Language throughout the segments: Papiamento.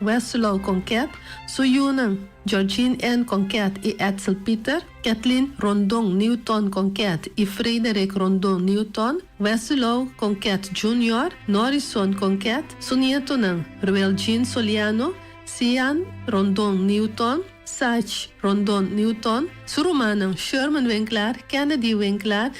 Wesselow Conquet, su yunan, Georgine Ann Conquet i Edsel Pieter, Kathleen Rondon Newton Conquet i Frederick Rondon Newton, Wesselow Conquet Junior, Norrison Conquet, su nietonan, Ruel Jean Soliano, Sian Rondon Newton, Sach Rondon Newton, su rumannan, Sherman Winklaar, Kennedy Winklaar,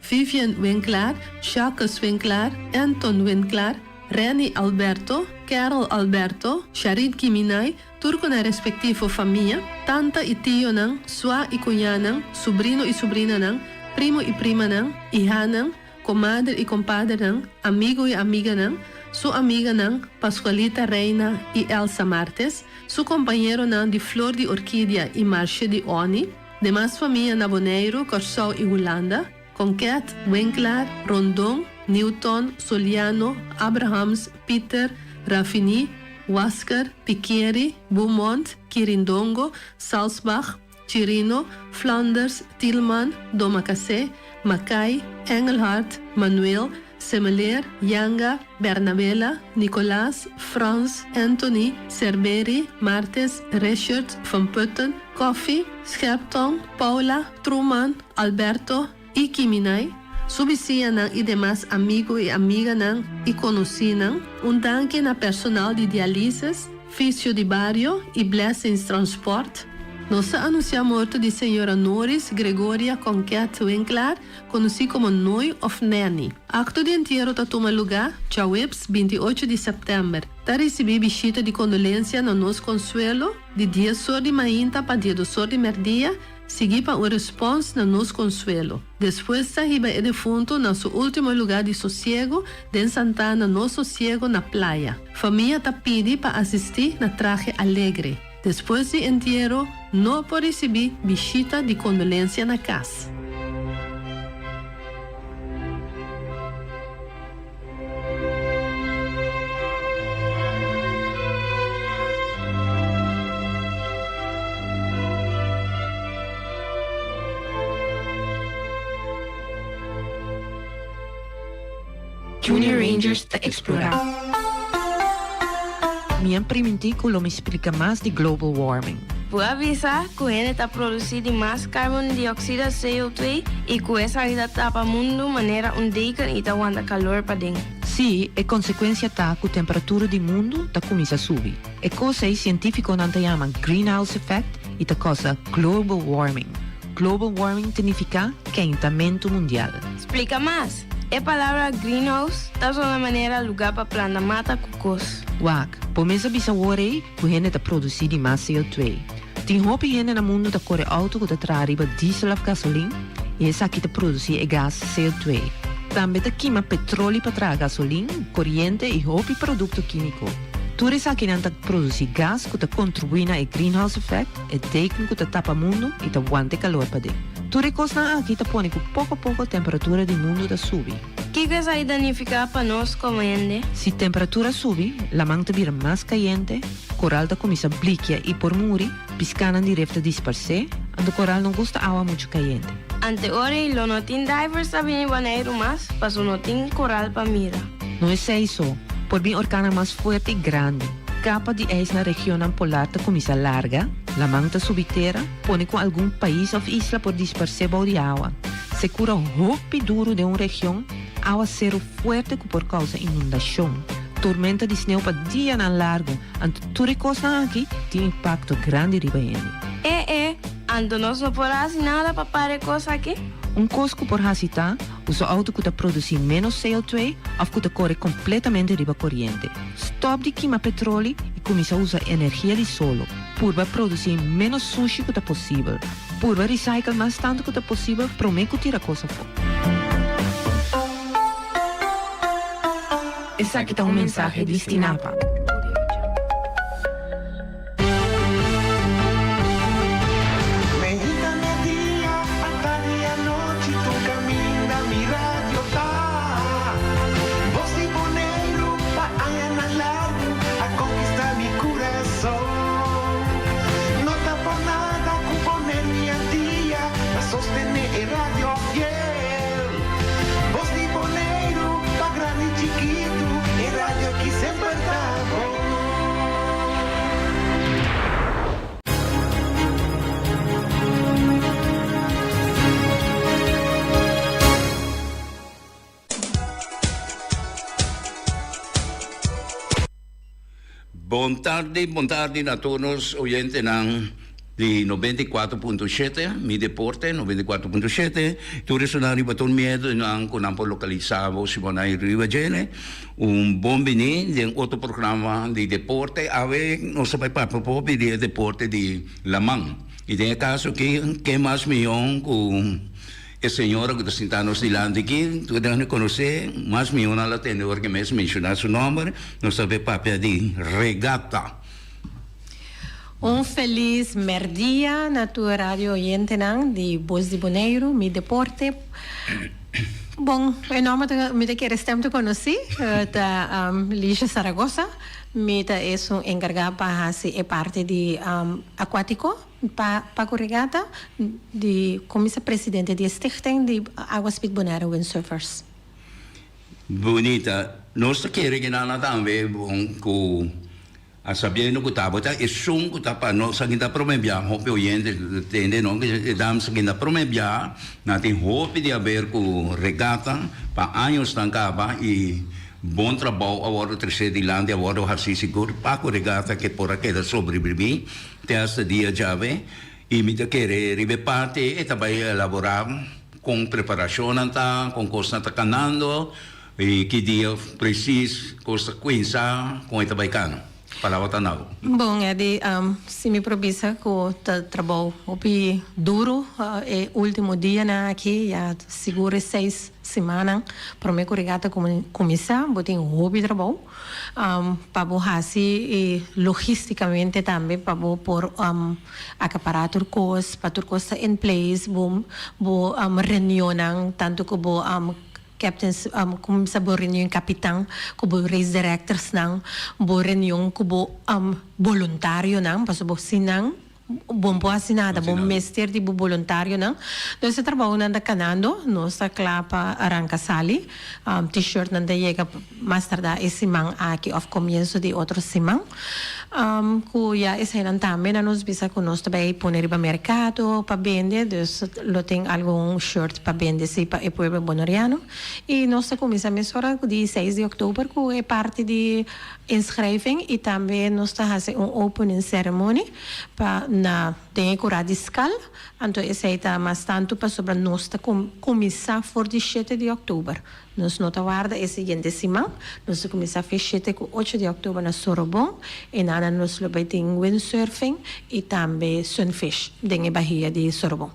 Vivian Winklaar, Jacques Winklaar, Anton Winklaar, Renny Alberto, Carol Alberto, Sharit Giminay, tur ku nan respektivo famia, tanta i tionan, sua i kuñanan, subrino i subrinanan, primo i primanan, ihanan, komader i kompadernan, amigu i amiganan, su amiganan, Pascualita Reina i Elsa Martes, su kompañeronan di Flor di Orkidia i Marshe di Oni, Demas famia na Boneiru, Kòrsou i Hulanda, Conquet, Winklaar, Rondon, Newton, Soliano, Abrahams, Pieter, Raffini, Wasker, Pikieri, Beaumont, Kirindongo, Salsbach, Chirino, Flanders, Tielman, Domacassé, Mackay, Engelhardt, Manuel, Semeleer, Yanga, Bernabela, Nicolaas, Frans, Anthony, Cerberi, Martes, Richard, Van Putten, Coffie, Scherptong, Paula, Truman, Alberto i Kiminai, su bisiñanan i demas amigu i amiganan i konosínan. Un danki na personal di dialises, Fisio di Bario i Blessings Transport. Nos ta anunsiá morto di señora Noris Gregoria Conquet Winklaar, konosí komo Nooi òf Nanny. Akto di entiero ta tuma lugá djaweps 28 di sèptèmber. Ta risibí bishita di kondolensia na Nos Konsuelo di dies or di mainta pa diedos or di mèrdia, siguí pa un respòns na Nos Konsuelo. Despues ta hiba e defuntu na su último lugá di sosiego den Santana Nos Sosiego na Playa. Famia ta pidi pa asistí na trahe alegre. Despues di entiero no por risibí bishita di kondolensia na kas. Junior Rangers ta explora. Mi a primintí ku lo mi splika mas di global warming. Bo a bisa ku hende ta produsí di mas karbon dioksida, CO2, i ku esaki ta tapa mundu manera un deken i ta wanta kalor paden. Sí, e konsekuensia ta ku temperatura di mundu ta kuminsá subi. E kos ei sientífikonan ta yama greenhouse effect i ta kousa global warming. Global warming ta nifiká keintamentu mundial. Splika mas! E palabra greenhouse ta sona manera lugá pa planta mata ku kos. Wak, bo mes a bisa wor ei ku hende ta produsí di mas CO2. Tin hopi hende na mundu ta kore outo ku ta traha riba diesel òf gasolin i esaki ta produsí e gas CO2. Tambe ta kima petroli pa traha gasolin, koriente i hopi produkto kímiko. Tur esakinan ta produsí gas ku ta kontribuí na e greenhouse effect, e deken ku ta tapa mundu i ta wanta e kalor paden. Tur e kosnan aki ta pone ku poko poko temperatura di mundu ta subi. Kiko esaki ta nifiká pa nos komo hende? Si temperatura subi, laman ta bira mas kayente, koral ta kuminsá blikia i por muri, piskánan di ref ta disparsé, anto koral no gusta awa muchu kayente. Ante ora ei lo no tin divers ta bini Boneiru mas, paso no tin koral pa mira. No esei so, por bin orkannan mas fuerte i grandi. Kapa di ijs na regionnan polar ta kuminsá larga, laman ta subi tera, pone ku algun pais òf isla por disparsé bou di awa. Sekura hopi duru den un region, awaseru fuerte ku por kousa inundashon, tormenta di sneu pa dianan largu, anto tur e kosnan aki tin impakto grandi riba hende. E e, anto nos no por hasi nada pa para e kos aki? Un kos ku por hasi ta usa outo ku ta produsí ménos CO2 òf ku ta kore kompletamente riba koriente. Stòp di kima petroli i kuminsá usa energia di solo. Purba produsí ménos sushi ku ta posibel. Purba recycle mas tantu ku ta posibel promé ku tira kos afó. Esaki ta un mensahe di Stinapa. Bon tardi, bon tardi na tur nos oyentenan di 94.7, Mi Deporte 94.7. Tur esunnan riba tur miedonan ku nan por lokalisa bo si bo na riba djene. Un bon bini den otro programa di deporte. Awe nos ta bai papia popi di e deporte di laman. I den e kaso aki ken mas mihó ku E señora ku ta sintá nos dilanti aki, tur den a konosé, mas mihó nan lo tende ora ku e mes menshoná su nòmber, nos ta bay papia di regata. Un felis mèrdia na tur radio oyentenan di Bos di Boneiru, Mi Deporte. Bon, e nòmber ta mi ta kere stèm ta konosí, ta Lisha Saragoza. Mi ta esun enkargá pa hasi e parti di akuátiko. Pa Paco Regata di cuminsa presidente di e stichting di Agua Speed Bonaire Windsurfers. Bunita. Nos ta kere cu nan a tambe bon cu a sabiendo cu tabata esun cu ta pa nos aki ta prome bia hopi oyente tende no e dams aki ta prome bia nan tin hopi di haber cu regata pa añosnan caba y bon trabou a wordo trece dilanti a wordo haci sigur Paco Regata ke por a keda sobrevivi Te hasta dia djawe y mi ta kere riba e parti e ta bay elabora con preparacionnan ta, con cosnan ta canando y ki dia precies cos ta cuinsa con e ta bay cana. Palabra ta na bo. Bon Eddy, si mi por bisa cu ta trabou hopi duro e ultimo dianan aki, ya sigur e seis simannan prome cu regata cuminsa, bo tin hopi trabou. Pa bo hasi i logisticamente tambe pa bo por acapará tur cos, pa tur cos ta in place, bo bo reunionnan tanto cu bo captains cuminsa bo reunion capitan cu bo race directorsnan, bo reunion cu bo boluntarionan pasobra bo sin nan Bo no por hasi nada, bo mester di bo boluntarionan. Dus e trabounan ta kanando, nos ta kla pa ranka sali. T-shirtnan ta yega mas tardá e siman aki òf komienso di otro siman. Ku ya eseinan tambe nan nos bisa ku nos ta bai pone riba merkado pa bende, dus lo tin algun shirt pa bende si pa e pueblo boneriano. I nos ta kuminsá mesora di seis di òktober ku e parti di Inschrijving y tambe nos ta haci un opening ceremony pa na den e cura di skal, anto esey ta mas tanto pasobra nos ta cuminsa for di shete di october. Nos no ta warda e siguiente siman, nos ta cuminsa fe shete cu ocho di october na Sorobon y nana nos lo bay tin windsurfing y tambe sunfish den e bahia di Sorobon.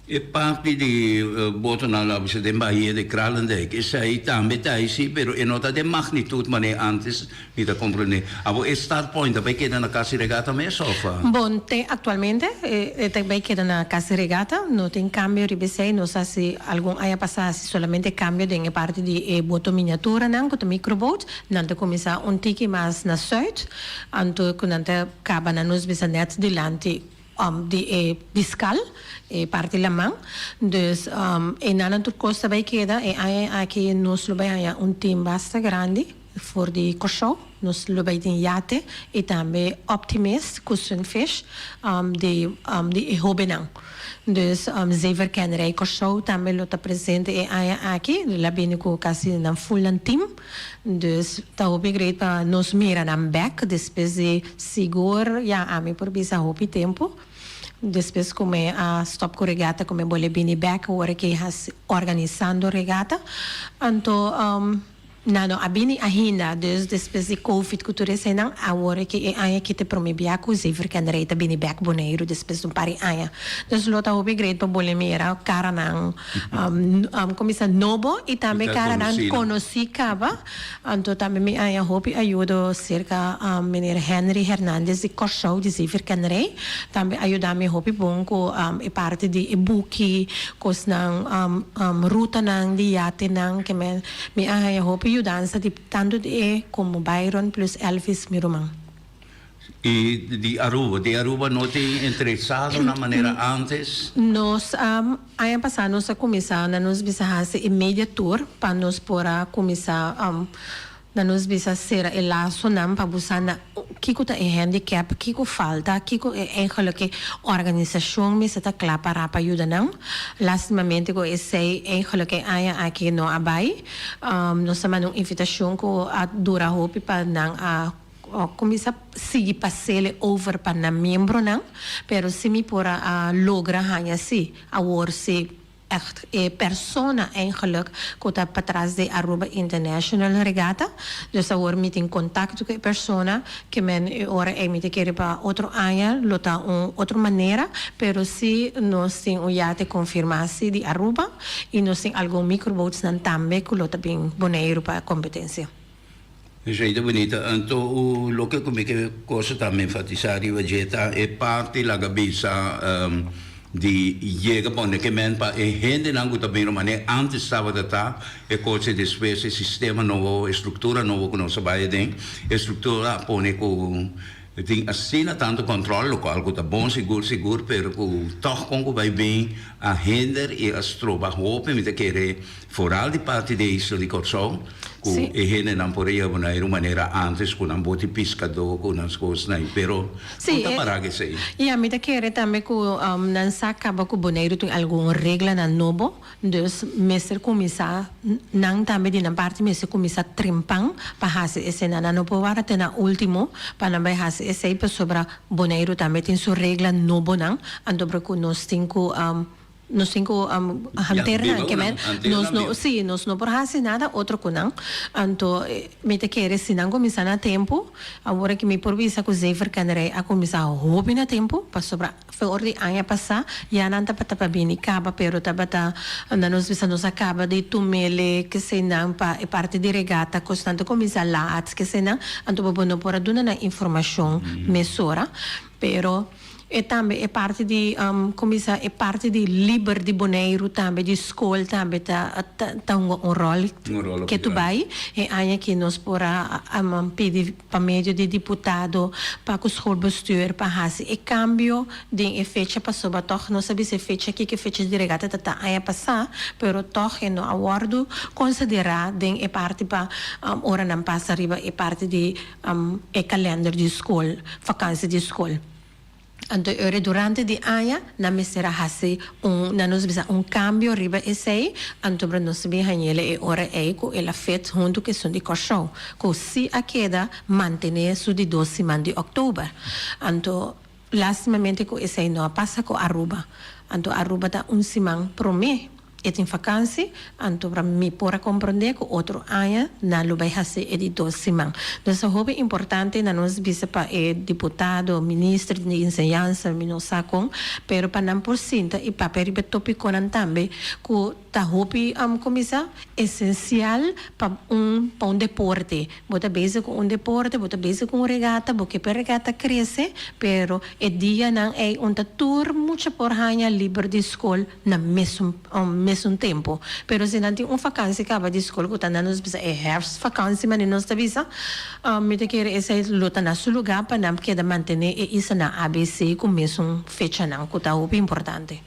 E parti di botonan lo a bisa den bahia di Kralendijk, esei tambe ta ei si, pero e no ta den magnitud manera antes, mi ta comprende. Abo e start point ta bay keda na Cas di Regata mes of? Bon, te actualmente e ta bay keda na Cas di Regata, no tin cambio riba esei, nos a haci algun aña pasa haci solamente cambio den e parti di e boto miniaturanan cu ta microboat, nan ta cuminsa un tiki mas na zuid, anto cu nan ta caba na nos bisa net dilanti. Di e diskal, e parti laman. Dus einan tur kos ta bai keda. E aña aki nos lo bai haña un team basta grandi for di Kòrsou. Nos lo bai tin yate i tambe Optimist ku Sunfish di di e hóbennan. Dus Zeeverkennerij Kòrsou tambe lo ta presente e aña aki. Lo a bini ku kasi nan full nan team. Dus ta hopi great pa nos mira nan bek despues di sigur ya ami por bisa hopi tempu despues ku mi a stop ku regata ku mi bole bini bek ora ke hasi organisando regata anto nan no a bini ahinda dus despues di covid ku tur eseinan awor ke e aña aki ta e prome bia ku Zeeverkenderij ta bini bek Boneiru despues di un par di aña dus lo ta hopi great pa bole mira karanan Cuminsa nobo y tambe caranan conoci caba. Anto tambe mi haña hopi ayudo cerca meneer Henry Hernandez di Corsou di Zeeverkennerij. Tambe a yuda mi hopi bon cu e parti di e buki, cosnan, rutanan di yatenan ke mi a haña hopi yudansa di tanto di e como Byron plus Elvis mi ruman. Y di Aruba? Di Aruba no tin interesado na manera antes? Nos aña pasa nos a cuminsa na nos bisa haci e media tour pa nos por a cuminsa na nos bisa cera e lazonan pa busa na kico ta e handicap, kico falta, kico e eigenlijk e organisacion mester ta cla para pa yuda nan. Lastimamente cu esey eigenlijk e aña aki no a bay. Nos a manda un invitacion cu a dura hopi pa nan a. kuminsá sigui pas'é over pa nan miembronan, pero si mi por a logra haña si awor si echt e persona eigenlijk ku ta patras di Aruba International Regatta. Dus awor mi tin kontakto ku e persona ke men e ora ei mi ta kere pa otro aña lo ta un otro manera, pero si nos tin un yate konfirmá si di Aruba i nos tin algun microboatsnan tambe ku lo ta bin Boneiru pa kompetensia. Esei ta bunita. Anto loke ku mi ke kosa tambe enfatisá riba dje ta e parti laga bisa di yega pone ke men pa e hendenan ku ta bira manera antes tabata ta e kos e despues e sistema nobo e struktura nobo ku nos a bai aden e struktura a pone ku tin asina tantu kòntròl lokual ku ta bon sigur sigur pero ku tòg kon ku bai bin a hinder i a stroba hopi mi ta kere Foral di parti di e isla di Kòrsou ku e hendenan por a yega na e manera ántes ku nan boti piskadó ku nan kosnan ei, pero kon ta pará ku esei? Ya, mi ta kere tambe ku nan sa kaba ku Boneiru tin algun reglanan nobo, dus mester kuminsá nan tambe di nan parti mester kuminsá trempan pa hasi esei. Nan no por wara te na último pa nan bai hasi esei pasobra Boneiru tambe tin su regla nobonan, anto por ku nos tin ku. Nos tin ku hanter nan, ke men nos no, si, nos no por hasi nada otro ku nan. Anto mi ta kere si nan kuminsá na tempu, awor aki mi por bisa ku Zeeverkennerij a kuminsá hopi na tempu, pasobra for di aña pasá ya nan tabata pa bini kaba, pero tabata nan nos bisa nos a kaba di tumele keseinan pa e parti di regata, kosnan ta kuminsá laat keseinan, anto bo no por a duna nan informashon mesora, pero. E tambe e parti di kuminsá e parti di liber di Boneiru tambe di skol tambe ta ta hunga un ròl ke tu bai. E aña aki nos por a pidi pa medio di diputado pa ku schoolbestuur pa hasi e kambio den e fecha pasobra tòg nos a bisa e fecha aki ku e fecha di regata ta ta aña pasá pero tòg e no a wòrdu konsiderá den e parti pa ora nan pasa riba e parti di e kalènder di skol fakansi di skol. Anto e ora durante di aña nan mester a hasi un, nan nos bisa un kambio riba esei, anto bra nos bin hañ'el e ora ei ku el a fet huntu ku esun di Kòrsou, ku si a keda mantené su di dos siman di òktober. Anto lastimamente ku esei no a pasa ku Aruba. Anto Aruba ta un siman promé. E tin vakansi, anto pa mi por a komprondé ku otro aña nan lo bai hasi e di dos siman. Nos ta hopi importante na nos bisa pa e diputado, minister di enseñansa, mi no sa kon, pero pa nan por sinta i papia riba e topikonan tambe ku ta hopi kuminsá esensial pa un pa un deporte. Bo ta bezig ku un deporte, bo ta bezig ku un regata, bo ke pa e regata krese, pero e dianan ei un ta tur mucha por haña liber di skol na mesun mesun tempu. Pero si nan tin un vakansi kaba di skol ku ta nan nos bisa e herfstvakansi manera nos ta bisa, mi ta kere esei lo ta na su lugá pa nan keda mantené e islanan ABC ku mesun fechanan ku ta hopi importante.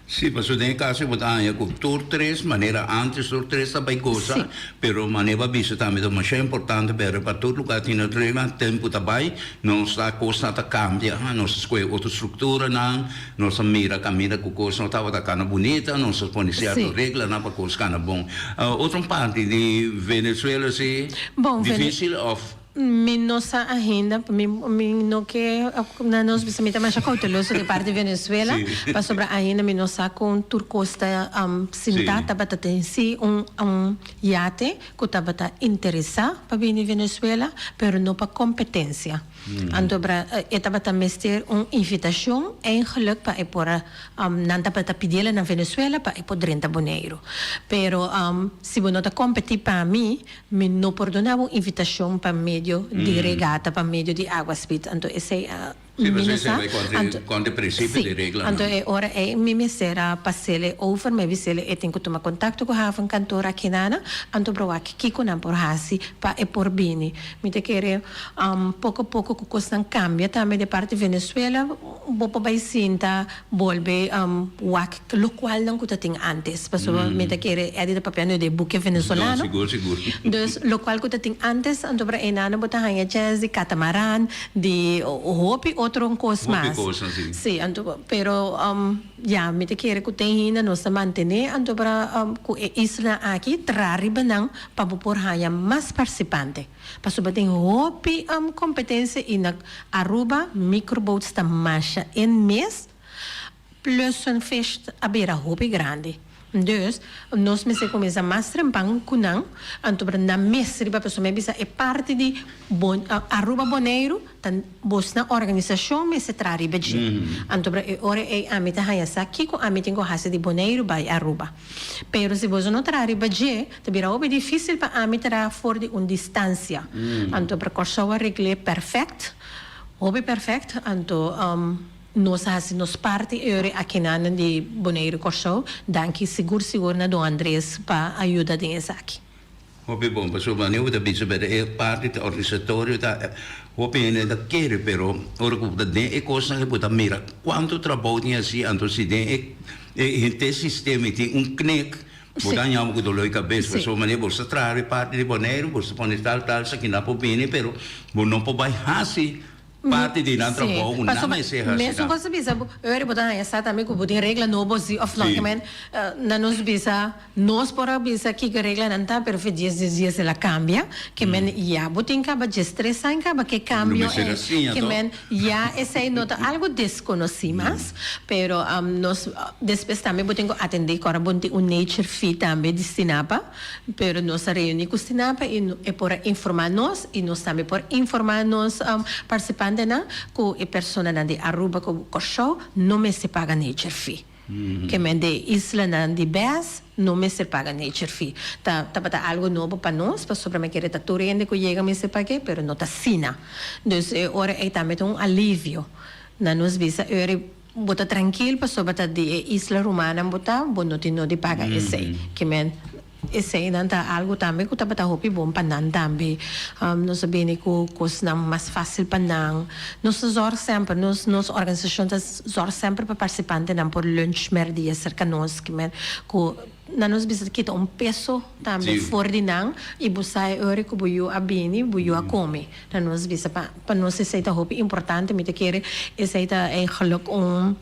Sí, pasobra den e caso bo ta haña cu tur tres manera antes tur tres ta bay goza, Sí. pero manera bo a bisa tambe ta masha importante pero pa tur lugar tin otro regla, tempo ta bay, nos ta cosnan ta cambia, nos ta scoge otro structuranan, nos ta mira caminda cu cos no tabata cana bunita, nos ta pone cierto Sí. reglanan pa cos cana bon. Otro parti di Venezuela si Bon, Vene- dificil of? Mi no sa ainda, mi mi no ke na nos bisa mi ta masha kouteloso di parti Venezuela, pasobra ainda mi no sa kon tur kos ta sintá, tabata tin si un un yate ku tabata interesá pa bini Venezuela, pero no pa kompetensia. Anto bra e tabata mester un invitashon eigenlik pa e por a nan tabata pidiel na Venezuela pa e por drenta Boneiru. Pero si bo no ta kompetí pa mi, Mi no por duna bo un invitashon pa medio di regata, pa medio di Agua Speed. Anto esei a Sí, mi pasobra no esei sa. bai kontra Anto, kontra e prinsipio sí. di reglanan. Anto e ora ei mi mester a pas'el over, mi a bis'el e tin ku tuma kontakto ku havenkantoor akinana, anto por wak kiko nan por hasi pa e por bini. Mi ta kere poko poko ku kosnan kambia tambe di parti Venezuela. bo por bai sinta bolbe wak lokualnan ku ta tin ántes. Pasobra mi ta kere Eddie ta papiando di e buke venezolano. No, sigur, sigur. Dus lokual ku ta tin ántes, anto por einan bo ta haña chèns di katamaran, di hopi otro kos mas. Hopi kosnan, si. Si, anto pero ya mi ta kere ku te ainda nos ta mantené anto por ku e islanan aki traha riba nan pa bo por haña mas partisipante. Pasobra tin hopi competencia y na Aruba microboats ta masha en mes plus hun fish a bira hopi grandi. Dus nos mester cuminsa mas trempan cu nan anto pero nan mes riba pasobra mi a bisa e parti di Aruba Boneiru ta bosnan organisacion mester traha riba dje. Anto pero e ora ey ami ta haya sa kico ami tin cu haci di Boneiru bay Aruba. Pero si boso no traha riba dje, ta bira hopi difísil pa ami traha for di un distansia. Anto pa Kòrsou a regl'é pèrfèkt, hopi pèrfèkt. Anto nos a hasi nos parti euri akinan di Boneiru Kòrsou. Danki sigur sigur na Don Andres pa a yuda den esaki. Hopi bon, pasobra manera bo ta bisa berde e parti ta organisatorio ta hopi hende ta kere pero ora ku bo ta den e kosnan bo ta mira kuantu trabou tin hasi anto si den e e henter sistema i tin un knik bo ta haña bo ku dolor di kabes pasobra manera bo sa traha e parti di Boneiru bo sa pone tal tal esaki nan por bini pero bo no por bai hasi Parti di nan trabou ku nan mester hasi Mesun ta. kos ta bisa ora bo ta haña sa tambe ku bo tin regla nobo si òf no. Sí. Ke men nan nos bisa nos por a bisa kiko reglanan ta pero fe dies dies dies el a kambia. Ke men ya bo tin kaba diestres aña kaba ke Lo kambio mester ei. a siña Ke to. men ya esei no ta algu deskonosí mas pero nos despues tambe bo tin ku atendé ku ora bo tin un nature fee tambe di Stinapa. Pero nos a reuní ku Stinapa i e por a informá nos i nos tambe por informá nos partisipantenan ku e personanan di Aruba ku Kòrsou no mester paga nature fee. Ke men de islanan di bes no mester paga nature fee. Ta tabata algu nobo pa nos pasobra mi kere ta tur hende ku yega mester pag'é pero no ta asina. Dus e ora ei tambe ta un alivio na nos bisa ora. Bo ta trankil pasobra ta di e isla rumannan bo ta, bo no tin no di paga esei. Ke men eseinan ta algu tambe ku tabata hopi bon pa nan tambe. Nos a bini ku kosnan mas fásil pa nan. Nos ta zòrg semper, nos nos organisashon ta zòrg semper pa partisipantenan por lunch mèrdia serka nos. Ke men ku nan nos bisa ta kita un peso tambe for di nan i bo sa e ora ku bo yu a bini, bo yu a kome. Na nos bisa pa pa nos esei ta hopi importante, mi ta kere esei ta eigenlijk un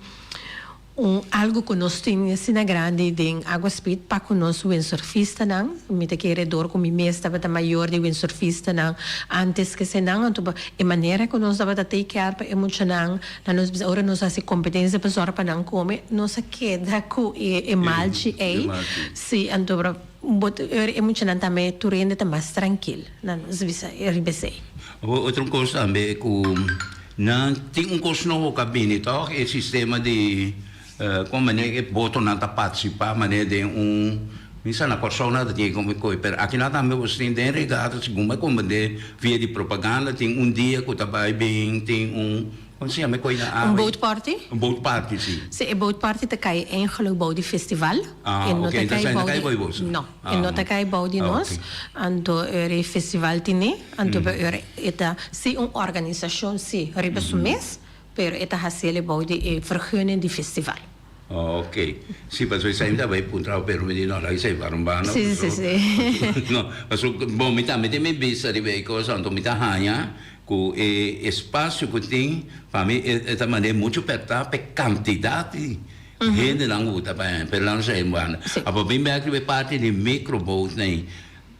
un algo ku nos tin asina grandi den Agua Speed pa ku nos windsurfistanan, mi ta kere dor ku mi mes tabata mayor di windsurfistanan antes ke eseinan, anto pa e manera ku nos tabata take care pa e muchanan, na nos bisa ora nos hasi kompetensia pa zòrg pa nan kome, nos a keda ku e e malchi ei, si anto Bo ta ora e muchanan tambe tur hende ta mas trankil na nos bisa riba esei. Otro kos tambe ku nan tin un kos nobo ku a bini tòg e sistema di kon manera e botonan ta partisipá manera den un mi sa na Kòrsou nan ta tin komo koi pero aki nan tambe bo tin den regata segun bo a komprendé via di propaganda tin un dia ku ta bai bin tin un Kon se yama e koi na Un awe? boat party? Un boat party, si. Si, e boat party ta kai eigenlijk bou di festival. Ah, E no ok, ta entonces kai ei no bou kai di bou di boso. No, e no ta kai bou di Ah, nos. ok. Anto ora e festival tene, anto pa ora e ta si un organisashon si riba su mes, pero e ta hasiel e bou di e vergunning di festival. Oh, ok. Si, pasobra esei mi ta bai puntra pero mi di no, laga esei para un banda. Si, si, si. No, pasobra bon mi tambe tin mi bista riba e kos, anto mi ta haña Ku e espasio ku tin, pa mi e ta manera muchu pèrtá pa e kantidat di hendenan ku ta bai. Pero nan sa e banda. Abo bin bèk riba e parti di microboat nei.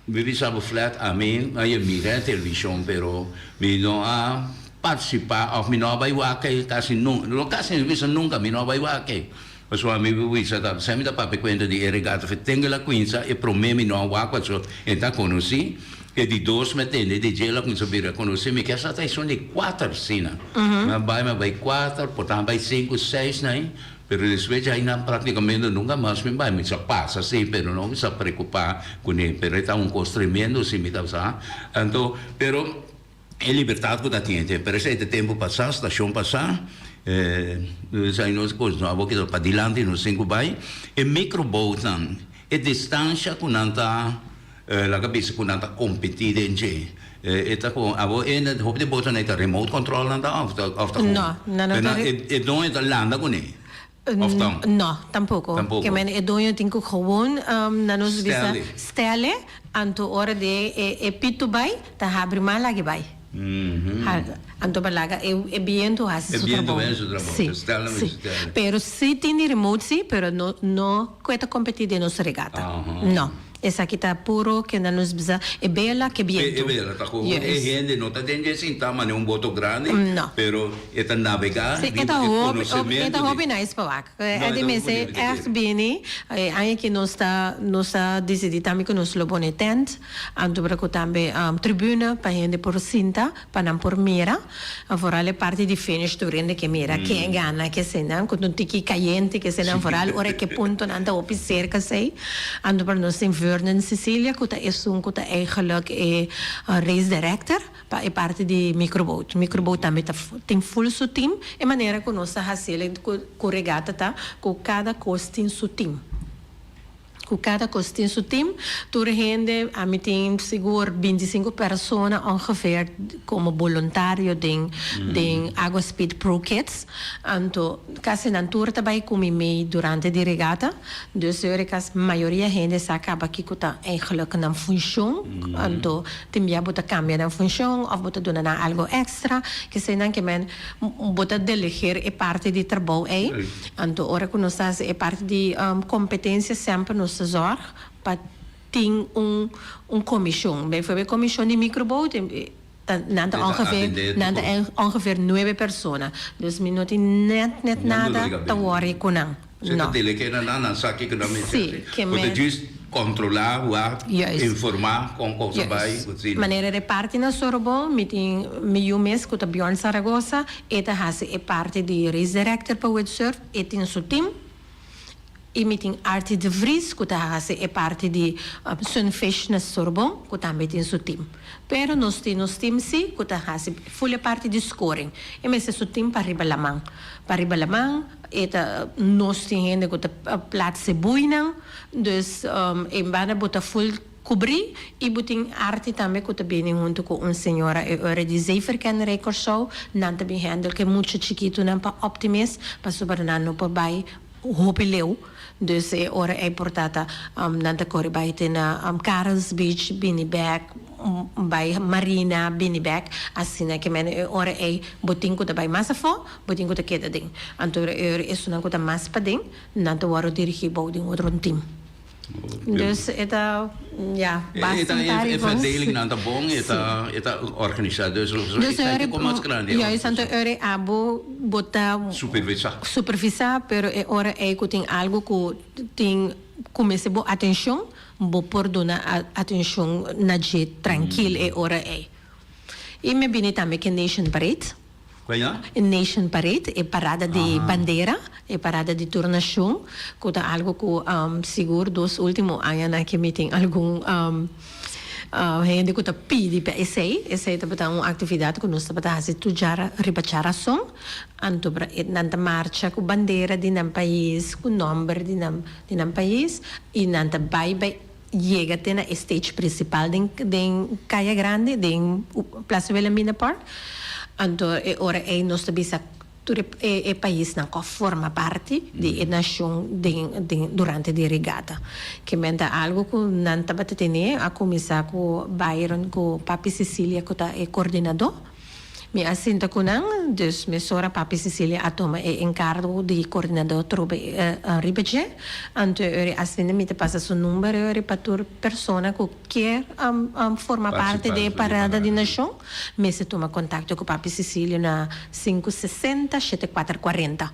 Mi bisa bo flat, ami a yega mira e televishon pero mi no a partisipá òf mi no a bai wak ei kasi nunka. No kasi, mi bisa nunka mi no a bai wak ei. Pasobra mi bisa ta semper ta papia kuenta di e regata fe tenga la kuinsa e prome mi no a wak pasobra e ta konosí e di dos mi a tende di dje la kuinsa bira konosí mi kier sa ta esun di kuater asina mi a bai mi a bai kuater por ta bai sinku seis na ei pero despues djai nan praktikamente nunka mas mi bai mi sa pasa si pero no mi sa preokupa kuné pero e ta un kos tremendo si mi ta sa anto pero. E libertad cu ta tin e pero esey ta tempo pasa, stacion pasa, esey nos cos no abo keda padilanti nos tin cu bay. E microboatnan, e distancia cu nan ta. Laga bisa ku nan ta kompetí den dje. E ta kon abo e hopi di botonan e ta remote control nan ta òf ta òf ta kon? No, nan no ta re. E doño ta landa kuné òf ta? No, tampoko. Tampoko. Ke men e doño tin ku gewoon nan nos bisa Stèl'e. stèl'e anto ora di e e pitu bai ta habri mas laga e bai. Anto pa laga e e bientu hasi E su bientu trabou. hasi su trabou. Sí, Ta stèl'e sí. stèl'e. Pero sí tin di remote sí, pero no no ku e ta kompetí den nos regata. No. Esaki ta puro kenda nos bisa e bela ke bientu. E bela ta ku e hende no ta den dje sintá manera un boto grandi, No. pero e ta nabegá Sí, e riba ta e hopi, konosementu e ta di. hopi nice pa wak. No, E e di ta mester hopi bunita ègt kere. bini. E aña aki nos ta nos ta disidí tambe ku nos lo pone tent, anto por ku tambe tribuna pa hende por sinta, pa nan por mira. Vooral e parti di finish tur hende ke mira ken gana kesenan ku ta un tiki kayente kesenan vooral ora ke puntonan ta hopi serka esei. Anto pa nos tin Vernon Cecilia ku ta esun ku ta eigenlijk e race director pa e parti di microboat. Microboat tambe ta tin full su team. E manera ku nos ta hasiel ku regata ta ku kada kos tin su team. Ku kada kos tin su tim, tur hende, ami tin sigur bintisinku persona ongeveer komo boluntario den den Agua Speed Pro Kids. Anto kasi nan tur ta bai ku mi mei durante di regata. Dus e ora kas mayoria hende sa kaba kiko ta eigenlijk nan funshon. Anto tin bia bo ta kambia nan funshon òf bo ta duna nan algo èkstra. Kesei nan ke men bo ta delegeer e parti di trabou ei. Anto ora ku nos ta hasi e parti di kompetensia semper nos ta zòrg pa tin un un komishon. Bijvoorbeeld e komishon di microboot ta nan ta ongeveer nan ta ongeveer nuebe persona. Dus mi no tin nèt nèt nada ta wòri ku nan. Se ta delegeer na nan, nan sa kiko nan mester hasi. Bo ta djis kontrolá, wak, informá kon kos a bai. Manera e parti na Sorobon mi tin mi yu mes ku ta Bjorn Saragoza. E ta hasi e parti di race director pa windsurf, e tin su team. I mi tin Artie de Vries ku ta hasi e parti di sunfish na Sorbon ku tambe tin su team. Pero nos tin nos team si ku ta hasi ful e parti di scoring. E mester su team pa riba laman. Pa riba laman e ta nos tin hende ku ta plaats e buinan. Dus e banda bo ta ful. Kubrí i bo tin Arti tambe ku ta bini huntu ku un señora e ora di Zeeverkennerij Kòrsou. Nan ta bin hèndel ku e mucha chikitunan pa Optimis pasobra nan no por bai hopi leu. Dus e ora ei por ta ta nan ta kore bai te na Karels Beach bini bèk, bai Marina bini bèk. Asina ke men e ora ei bo tin ku ta bai mas afó, bo tin ku ta keda den. Anto e ora esunnan ku ta mas paden nan ta wòrdu dirigí bou di un otro tim. Dus e ta, ja, basta un par E verdelingnan ta bon, e ta, e ta organisá. Dus Dus e ta mas grandi. Juist, anto ora e abo bo ta Supervisá. Supervisá, pero e ora ei ku tin algu ku tin ku mester bo atenshon, bo por duna atenshon na dje trankil e ora ei. I mi bini tambe ku e Nation Parade. Cual? E Nation Parade, e parada di bandera, e parada di tur nacion, cu ta algo cu sigur dos ultimo añanan aki mi tin algun hende cu ta pidi pa esey. Esey tabata un actividad cu nos tabata haci tur djara riba djarason. Anto nan ta marcha cu bandera di nan pais, cu nomber di nan di nan pais y nan ta bay bay yega te na e stage principal den den Kaya Grandi, den Plaza Wilhelmina Park. Anto e ora ei nos ta bisa tur e e paisnan ku a forma parti di e nashon den den durante di regata. Ke men ta algu ku nan tabata tene, a kuminsá ku Byron ku Papi Cecilia ku ta e koordinadó. Mi a sinta ku nan, dus mesora Papi Cecilia a tuma e enkargo di koordinadó trobe riba dje. Anto e ora asina mi ta pasa su number e ora pa tur persona ku kier forma parti di e parada di nashon mester tuma kontakto ku Papi Cecilia na sinku sesenta shete kuater kuarenta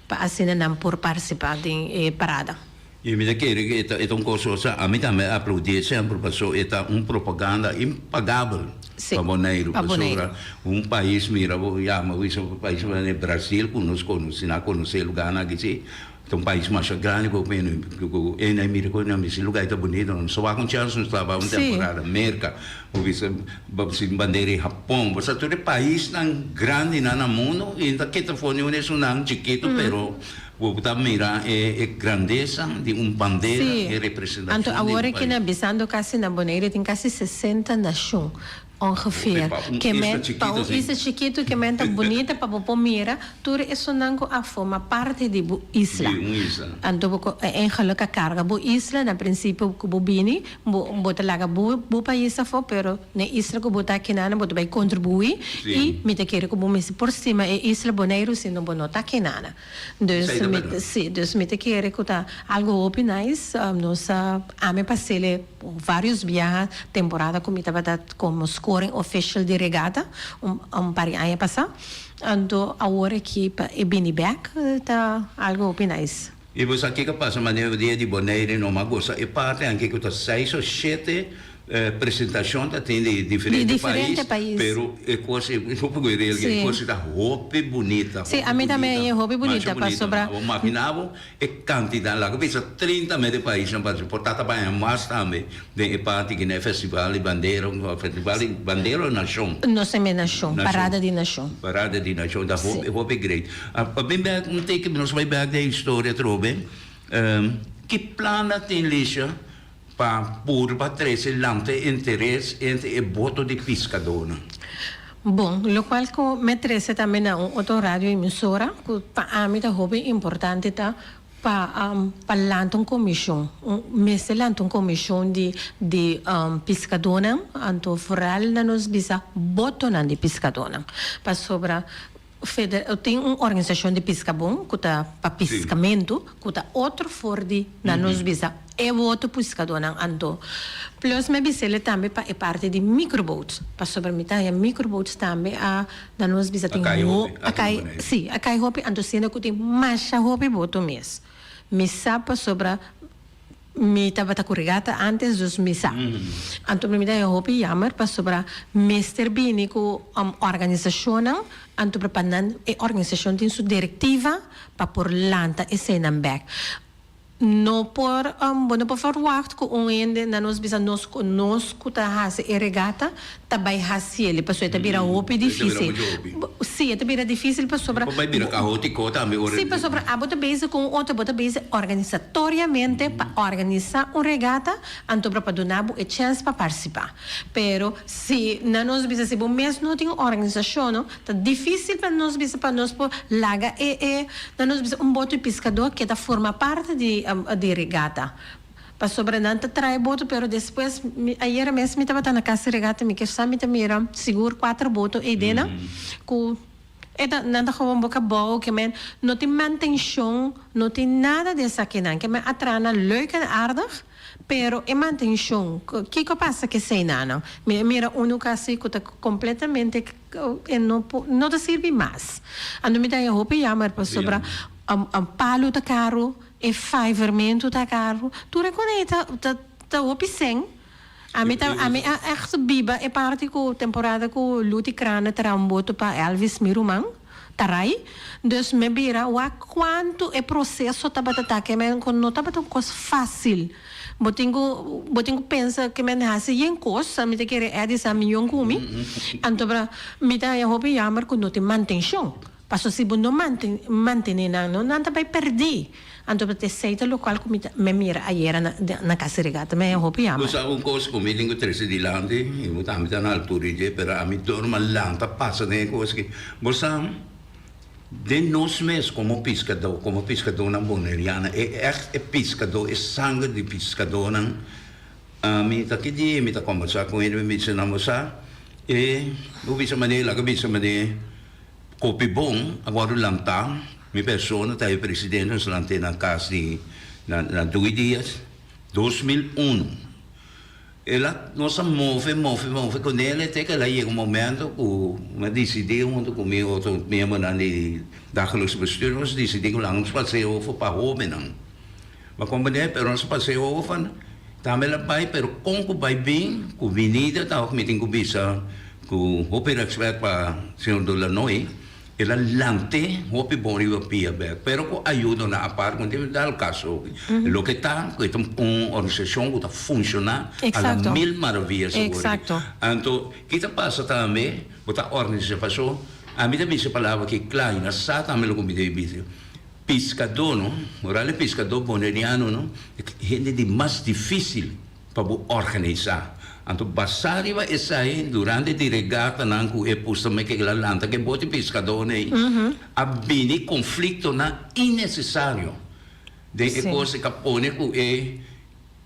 pa asina nan por partisipá den e parada. I mi ta kere ku e ta un kos osea ami tambe a aplaudí semper paso e ta un propaganda impagabel pa Boneiru pasobra un pais mira bo yama bo bisa un pais manera Brasil ku nos konosé nan konosé lugarnan aki si. Ta un pais masha grandi ku ku e na mira ku nan bisa e lugar ta bunito no so wak un chance nos ta bai un temporada Merka bo bisa bo bisa bandera di Hapon bo sa tur e paisnan grandinan na mundo i ta kita for ni un esunnan chikito pero bo ta mira e e grandesa di un bandera e representashon Anto di un awor aki pais. na bisando kasi na Bonaire tin kasi 60 nashon. Ongeveer. Pa un Ke isla men, pa chikito un si. isla chikitu ke men ta bunita pa bo por mira tur esunnan ku a forma parti di bo isla. Di un isla. Anto bo ku eigenlijk a karga bo isla na prinsipio ku bo bini, bo bo ta laga bo bo pais afó pero na e isla ku bo ta akinan bo ta bai kontribuí Si. i mi ta kere ku bo mester por stima e isla Boneiru sino bo no ta akinana. Dus Esei ta mi bèrdat. si, dus mi ta kere ku ta algu hopi nice. Nos a ami pas'el Varios biaha temporada ku mi tabata komo scoring official di regata un un par di aña pasá. Anto awor aki pa e bini bek ta algo hopi nice. I bo sa kiko pasa manera dia di Bonaire no ma gosa e parti anke ku ta seis o shete presentashon ta tin di Di diferente diferente pais pais. pero e kos e hopi ku e real Sí. e kos ta hopi bunita Sí, hopi ami tambe bunita e hopi masha bunita bunita pasobra. abo makina bo E kantidat laga bisa 30 mede paisnan partisipá, por ta ta baña mas tambe den e parti ki na e festival di bandera, festival di bandera o nashon? Nos e nashon, parada di nashon. Parada di nashon, ta hopi hopi great. Pa bin bek un tiki, nos bai bek den historia atrobe, ki plannan tin Lisha pa purba trese lanta e interes entre e boto di piskadónan? Bon, lokual ku mi trese tambe na un otro radio emisora ku pa ami ta hopi importante ta pa pa lanta un komishon, un mester lanta un komishon di di piskadónan, anto foral na nos bisa botonan di piskadónan, pasobra Feder tin un organisashon di piskabon ku ta pa piskamentu ku ta otro for di na nos bisa e woto piskadónan anto plus mi a bis'el tambe pa e parti di microboats pasobra mi ta haña microboats tambe a na nos bisa tin A kai hopi a kai si a kai hopi anto siendo ku tin masha hopi boto mes mi sa pasobra Mi tabata ku regata antes dus mi sa. Anto mi ta haña hopi jammer pasobra mester bini ku organisashonnan anto pa nan e organisashon tin su direktiva pa por lanta eseinan bek. No por bo no por verwagt ku un hende na nos bisa nos ku nos ku ta hasi e regata ta bai hasiel pasobra e ta bira hopi difisil. Si e ta bira difisil pasobra. Por bai bira kaotiko tambe ora. Si pasobra abo ta bezig ku un otro bo ta bezig organisatoriamente pa organisa un regata anto pa duna bo e chèns pa partisipá. Pero si na nos bisa si bo mes no tin un organisashon no ta difisil pa nos bisa pa nos por laga e e na nos bisa un boto di piskadó ke ta forma parti di di regata. Pasobra nan ta trae boto pero despues mi ayera mes mi tabata na casa regata mi kier sa mi ta mira sigur cuater boto eydena cu e ta nan ta gewoon boca abao ke men no tin mantencion no tin nada di esakinan ke men a traha nan leuk en aardig pero e mantencion kico a pasa ke eseynanan mi a mira uno casi cu ta completamente e no por no ta sirbi mas anto mi ta haña hopi jammer pasobra palo ta caro. E fivermentu ta karu. Tur e kone ta ta ta hopi sèn. Ami ta ami a ègt biba e parti ku temporada ku Luti Krane traha un boto pa Elvis mi ruman Taray. Dus mi bira wak kuantu e proseso tabata ta ke men ku no tabata un kos fásil. Bo tin ku bo tin ku pensa ke men hasi yen kos. Mi ta kere Eddy sa miyon ku mi. Anto mi ta haña hopi yammer ku no tin mantenshon. Paso si bo no mantene nan, no nan ta bai perdí. Anto ta esei ta lokual ku mi ta mi a mira ayera na na Casa Regata. Mi a hopi Bo yama. sa un kos ku mi tin ku trese dilanti, i bo tambe ta na altura di dje, pero ami dor mi a lanta pasa den e kos aki. Bo sa, den nos mes komo piskadó, komo piskadónan boneriano, e ègt e piskadó, e sanger di piskadónan, ami ta ki dia mi ta kombersá ku hende, mi bisa nan, bo sa, e bo bisa manera, laga bisa manera. Kopi bon a wòrdu lantá, mi persona ta e presidente, nos lant'é na kas di na na Dui Dias, 2001. El a nos a move, move, move kuné te ku el a yega un momento ku mi a disidí huntu ku mi otro miembronan di dagelijks bestuur, nos a disidí ku laga nos pas'é over pa hóbennan. Bo a komprendé? Pero nos a pas'é over, tambe el a bai, pero kon ku bai bin ku binida ta mi tin ku bisa. Ku hopi rèspèt pa señor Dolanoy. El a lant'é hopi bon riba pia bek, pero ku ayudonan apart ku no tin dal kaso. Loke ta ku e ta un organisashon ku ta funshoná a la mil maraviya sigur. Anto ki ta pasa tambe bo ta organisá paso ami ta bisa e palabra aki kla i nan sa tambe loke mi ta bisa. Piskadó no, oral e piskadó boneriano no, e hende di mas difisil. Pa bo organisá. Anto basá riba esei, durante di regatanan ku e pusta me ke la lanta ke bote piskadónan ei, a bini konfliktonan innesesario den e kos ei ka pone ku e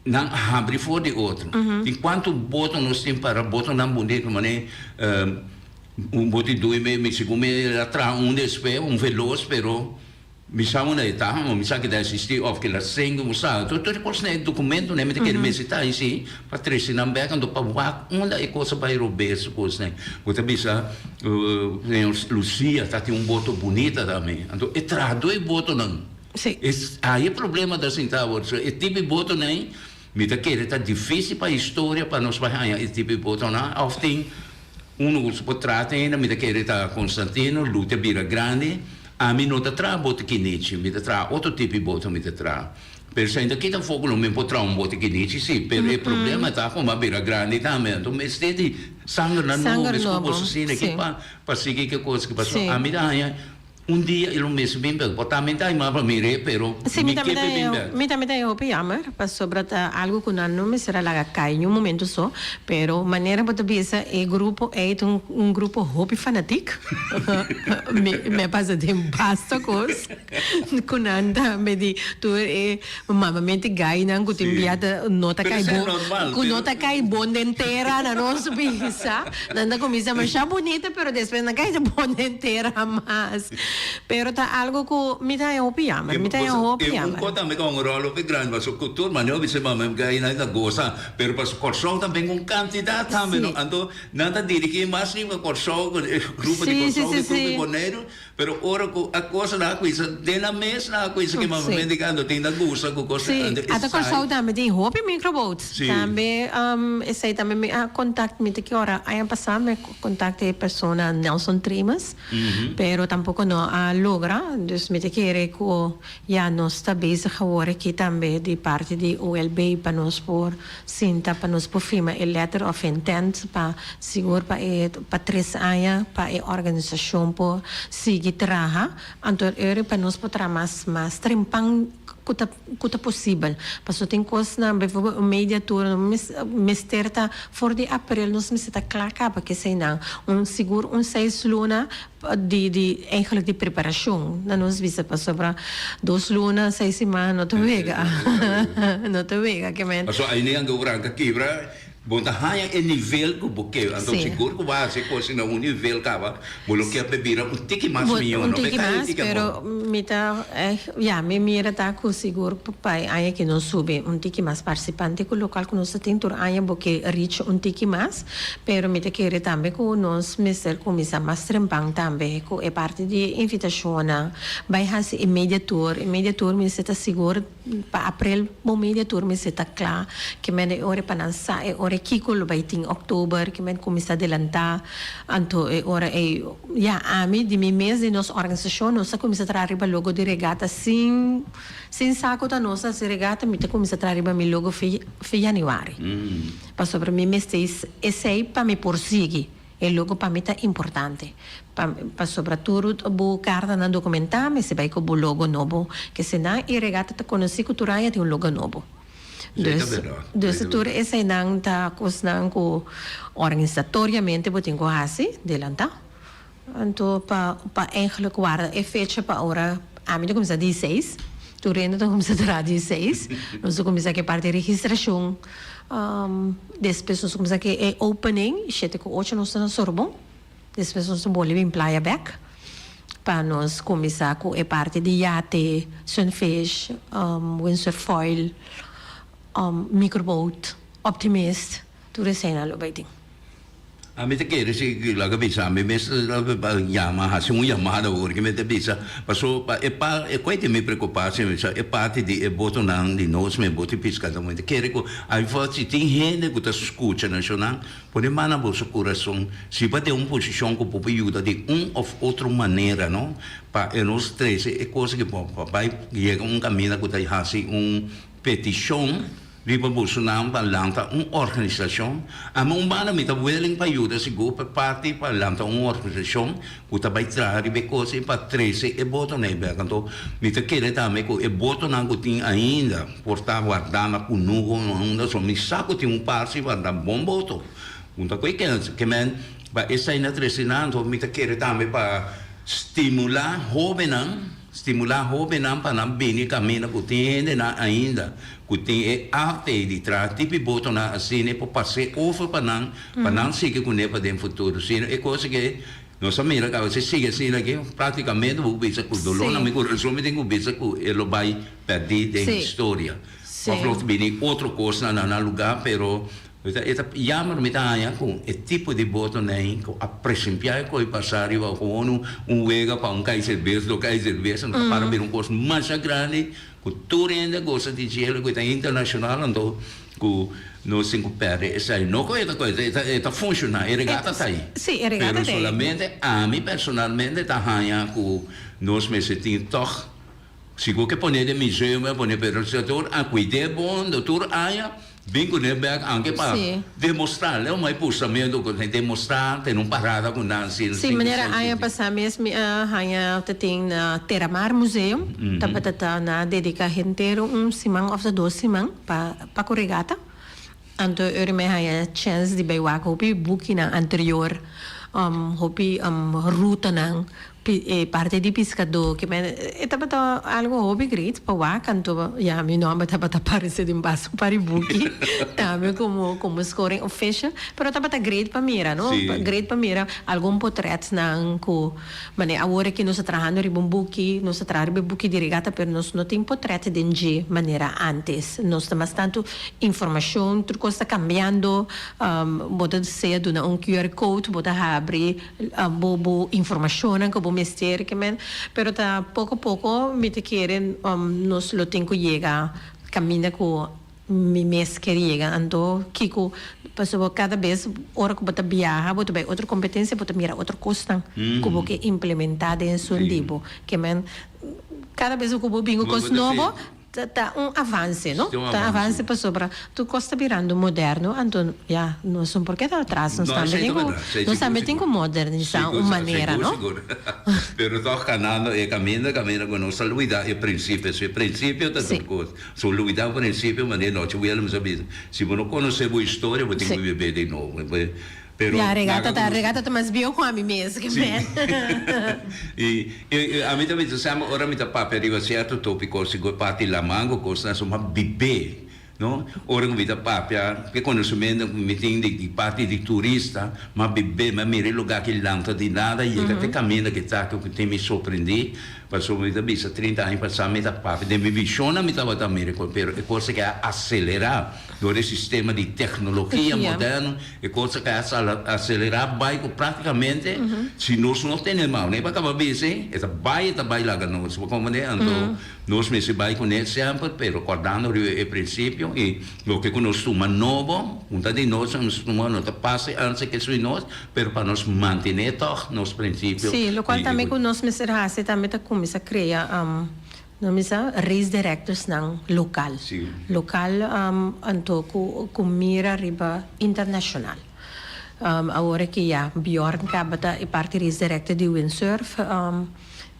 nan a habri for di otro. Tin kuantu boto nos tin para botonan bunito manera un bote dui me segun mi a traha un despues un velos pero Mi sa unda e ta, mi sa ki ta existi of ki la seng bo sa. Tur tur e kosnan e documentonan mi ta kere mester ta ahí si pa trece nan bek anto pa wak unda e kos a bay robes su kosnan. Bo ta bisa señor Lucia ta tin un boto bunita tambe. Anto e trahador e botonan ahí e problema ta sinta awor. So e tipo di botonan ahí mi ta kere ta dificil pa historia pa nos bay haña e tipo di botonan of tin uno ku por trata ainda mi ta kere ta Constantino, Lute a bira grandi. Ami no ta traha bote kinichi, mi ta traha otro tipo di bote mi ta traha. Pero si ainda kita foco lo mi por traha un bote kinichi si, pero e problema ta como a bira grandi tambe, anto mester di sangernan nobo, Sanger mes ku nobo, boso asina si. aki pa pa sigui ki cos ki pasobra Si. ami ta haña un dia e lo mester bin bek, por ta mi ta haña pa mir'é pero Si, mi mi tambe ke ta pa e bin haña, bek. mi tambe ta haña hopi jammer, pasobra ta algo ku nan no mester a laga kai niun momento so, Pero manera bo ta bisa e grupo ei ta un grupo hopi fanatik. Mi mi a pasa den basta kos ku nan tambe di tur e mamamente gainan ku tin bia ta no ta Pero kai esei bon normal, ku no pero ta kai bon den tera na nos bisa. Nan ta kuminsa masha bunita pero despues nan kai ta bon den tera mas. Pero ta algo ku mi ta haña hopi jammer, mi ta haña hopi E un jammer. kos tambe ku a un ròl hopi grandi pasobra ku tur manera bo bisa mama gainan ta gosa. Pero pa Kòrsou ta ben un kantidat tambe no. Anto nan ta dirigí mas riba Kòrsou ku e grupo di Sí, sí, Kòrsou sí, ku grupo di sí. Boneiru. Pero ora ku a kos nan a kuinsa den nan mes nan a kuinsa ke mama Sí. mendikando tin nan gusta ku kos Sí, anto ata Kòrsou esai. tambe tin hopi microboats. Sí. Tambe esei tambe mi a kontakt mi ta ki ora aña pasá mi a kontakt e persona Nelson Trimas, pero tampoko no a logra. Dus mi ta kere ku Ya nos ta bezig awor aki tambe di parti di OLB pa nos por sinta pa nos por firma e letter of intent pa sigur pa e pa tres aña pa e organisacion por sigui traha anto eri pa nos por traha mas mas trempan cu ta cu ta posibel pasobra tin cosnan bijvoorbeeld un media tour mester ta for di april nos mester ta cla caba keseinan un sigur un seis luna di di eigenlijk di preparacion na nos bisa pasobra dos luna seis siman no ta wega no ta wega ke men. Pasobra ai nan go ranka kibra bo ta haña e nivel ku bo ke anto sigur ku bo a hasi e kos na un nivel kaba bo lo ke pe bira un tiki mas miho Un no tiki pe mas pero mi ta ya mi mira ta ku sigur pa e aña ke nos subi un tiki mas participante ku lokal ku nos ta tin tur aña bo ke reach un tiki mas. Pero mi ta kere tambe ku nos mester kuminsá mas trempan tambe ku e parti di invitashonnan. Bai hasi e media tour. E media tour mester ta sigur pa aprel bo media tour mester ta kla. Ke men e ora pa nan sa e ora kiko lo bai tin oktober, ke men kuminsá delantá. Anto e ora ei ya ami di mi mes di nos organisashon nos a kuminsá traha riba logo di regata sin sin sa ku ta nos a hasi regata mi ta kuminsá traha riba mi logo fe fe yanüari. Pasobra mi mester esei pa mi por sigui. E logo pa mi ta importante. Pa pasobra tur bo kartanan dokumentá mester bai ku bo logo nobo. Kesenan e regata ta konosí ku tur aña tin un logo nobo. Dus dus tur eseinan ta kosnan ku organisatoriamente bo tin ku hasi delantá. Anto pa pa eigenlijk warda e fecha pa ora ami ta kuminsá di seis, tur hende ta kuminsá traha di seis, nos ta kuminsá ku e parti di registrashon, despues nos ta kuminsá ku e opening, shete ku ocho nos ta na Sorbon, despues nos ta boli bin playa bèk pa nos kuminsá ku e parti di yate, sunfish, windsurf foil, microboat, optimist, tur eseinan lo bai tin. Ami ta kere si laga bisa ami mes yama hasi un yamada awor ki mi ta bisa paso pa e pa e koe tin mi preocupa si mi bisa e parti di e botonan di nos mi boto di piscador mi ta kere ku aifor si tin hende ku ta scucha nacional pone man na boso curason si bo den un posicion ku bo por yuda di un of otro manera no pa e nos trece e cos aki pa bai yega un caminda ku ta hasi un peticion Riba boso nan pa lanta un organisashon. Ami un banda mi ta willing pa yuda sigur pa parti pa lanta un organisashon ku ta bai traha riba e kos ei pa trese e botonan ei bek. Anto mi ta kere tambe ku e botonan ku tin ainda por ta wardá na kunuku o unda so mi sa ku tin un parsi wardá bon boto. Un ta koe kens ke men pa esei na trese nan. Anto mi ta kere tambe pa stimulá hóbennan. Stimulá hóbennan pa nan bini kaminda ku tin hendenan ainda ku tin e arte di traha tipi botonan asina e por pas'é over pa nan, pa nan sigui kuné pa den futuro. Sino e kos ke nos a mira kaba si sigui asina aki práktikamente bo bisa ku doló na mi kurason mi tin ku bisa ku e lo bai pèrdí den historia. Òf lo bini otro kosnan na nan lugá pero E ta jammer mi ta haña ku e tipo di boto nei ku a presempiá e koi pasá riba honu un wega pa un kai serbes, do kai serbes, anto ta para bira un kos masha grandi ku tur hende a gosa di djel ku e ta internashonal anto ku nos tin ku pèrdè esei. No ku e ta koi, e ta funshoná, e regata ta ei. Sí, e regata Pero ta ei. solamente ami personalmente ta haña ku nos mester tin tòg Si bo ke pone den museo mi a pone pero si tur a cuid'é bon do tur aña bin cune bek anke pa demostra leu mai pustamento cu demostra tene un parada cu nan sin Sí, manera aña pasa mes mi a haña ta tin na Terramar Museum tabata ta na dedica henter un siman of ta dos siman pa pa cu regata. Anto ora mi a haña chens di bai wak hopi bukinan anterior, hopi rutanan, e parti di piskadó ke men e tabata algo hopi great pa wak anto ya mi nòmber tabata aparesé den bas un par di buki tambe komo komo scoring official pero tabata great pa mira no great pa mira algun potrètnan ku manera awor aki nos ta trahando riba un buki nos ta traha riba e buki di regata pero nos no tin potrèt den dje manera antes nos ta mas tantu Informacion, tur cos ta cambiando, bo ta sea duna un QR code, bo ta habri bo bo informacionnan cu bo mester ke men, pero ta poco poco mi ta kere nos lo tin cu yega caminda cu mi mes kier yega, anto kico pasobra cada bes ora cu bo ta biaha bo ta bay otro competencia bo ta mira otro cosnan cu bo ke implementa den esun di bo, ke men cada bes cu bo bin cu cos nobo. Ta un avance, no? Ta avance pasobra tur cos ta birando moderno, anto ya, nos no por keda atras, nos tambe tin cu, nos tambe tin cu modernisa un manera, no? Sigur, sigur. Pero toch canando e caminda, caminda cu nos ta luida e principio, si e principio ta tur cos. Si bo luida un principio, manera nochi Williams a bisa, si bo no conoce bo historia, bo tin cu bibe di nobo. Pero Ya, regata laga ta, ku nos. regata ta mas bieu ku ami mes, ke Sí. men. I, i ami ta bisa semper ora mi ta papia riba sierto topiko, sigur parti laman ku kosnan so, ma bibé, no? Ora ku mi ta papia, e konosementu ku mi tin di parti di turista, ma bibé, mi a mira e lugá ki lanta di nada, yega te kaminda ki ta ku tin mi sorprendí, pasobra mi ta bisa trinta aña pasá mi ta papia, den mi vishonnan mi tabata mira e kos, pero e kos a keda aselerá. Dor e sistema di tecnologia moderno, e cos a caya acelera bay cu practicamente si nos no tene mao, no e pa caba bisa e ta bay e ta bay laga nos, bo comprende? Anto nos mester bay cune semper pero cordando riba e principio y loke cu nos tuma nobo, un ta di nos, nos tuma no ta pasa antes ke sui nos, pero pa nos mantene toch nos principio. Sí, locual tambe cu nos mester haci tambe ta cuminsa crea. No misa race directorsnan local. Sí. Local anto cu cu mira riba internacional. Awor aki ya Bjorn caba ta e parti race director di windsurf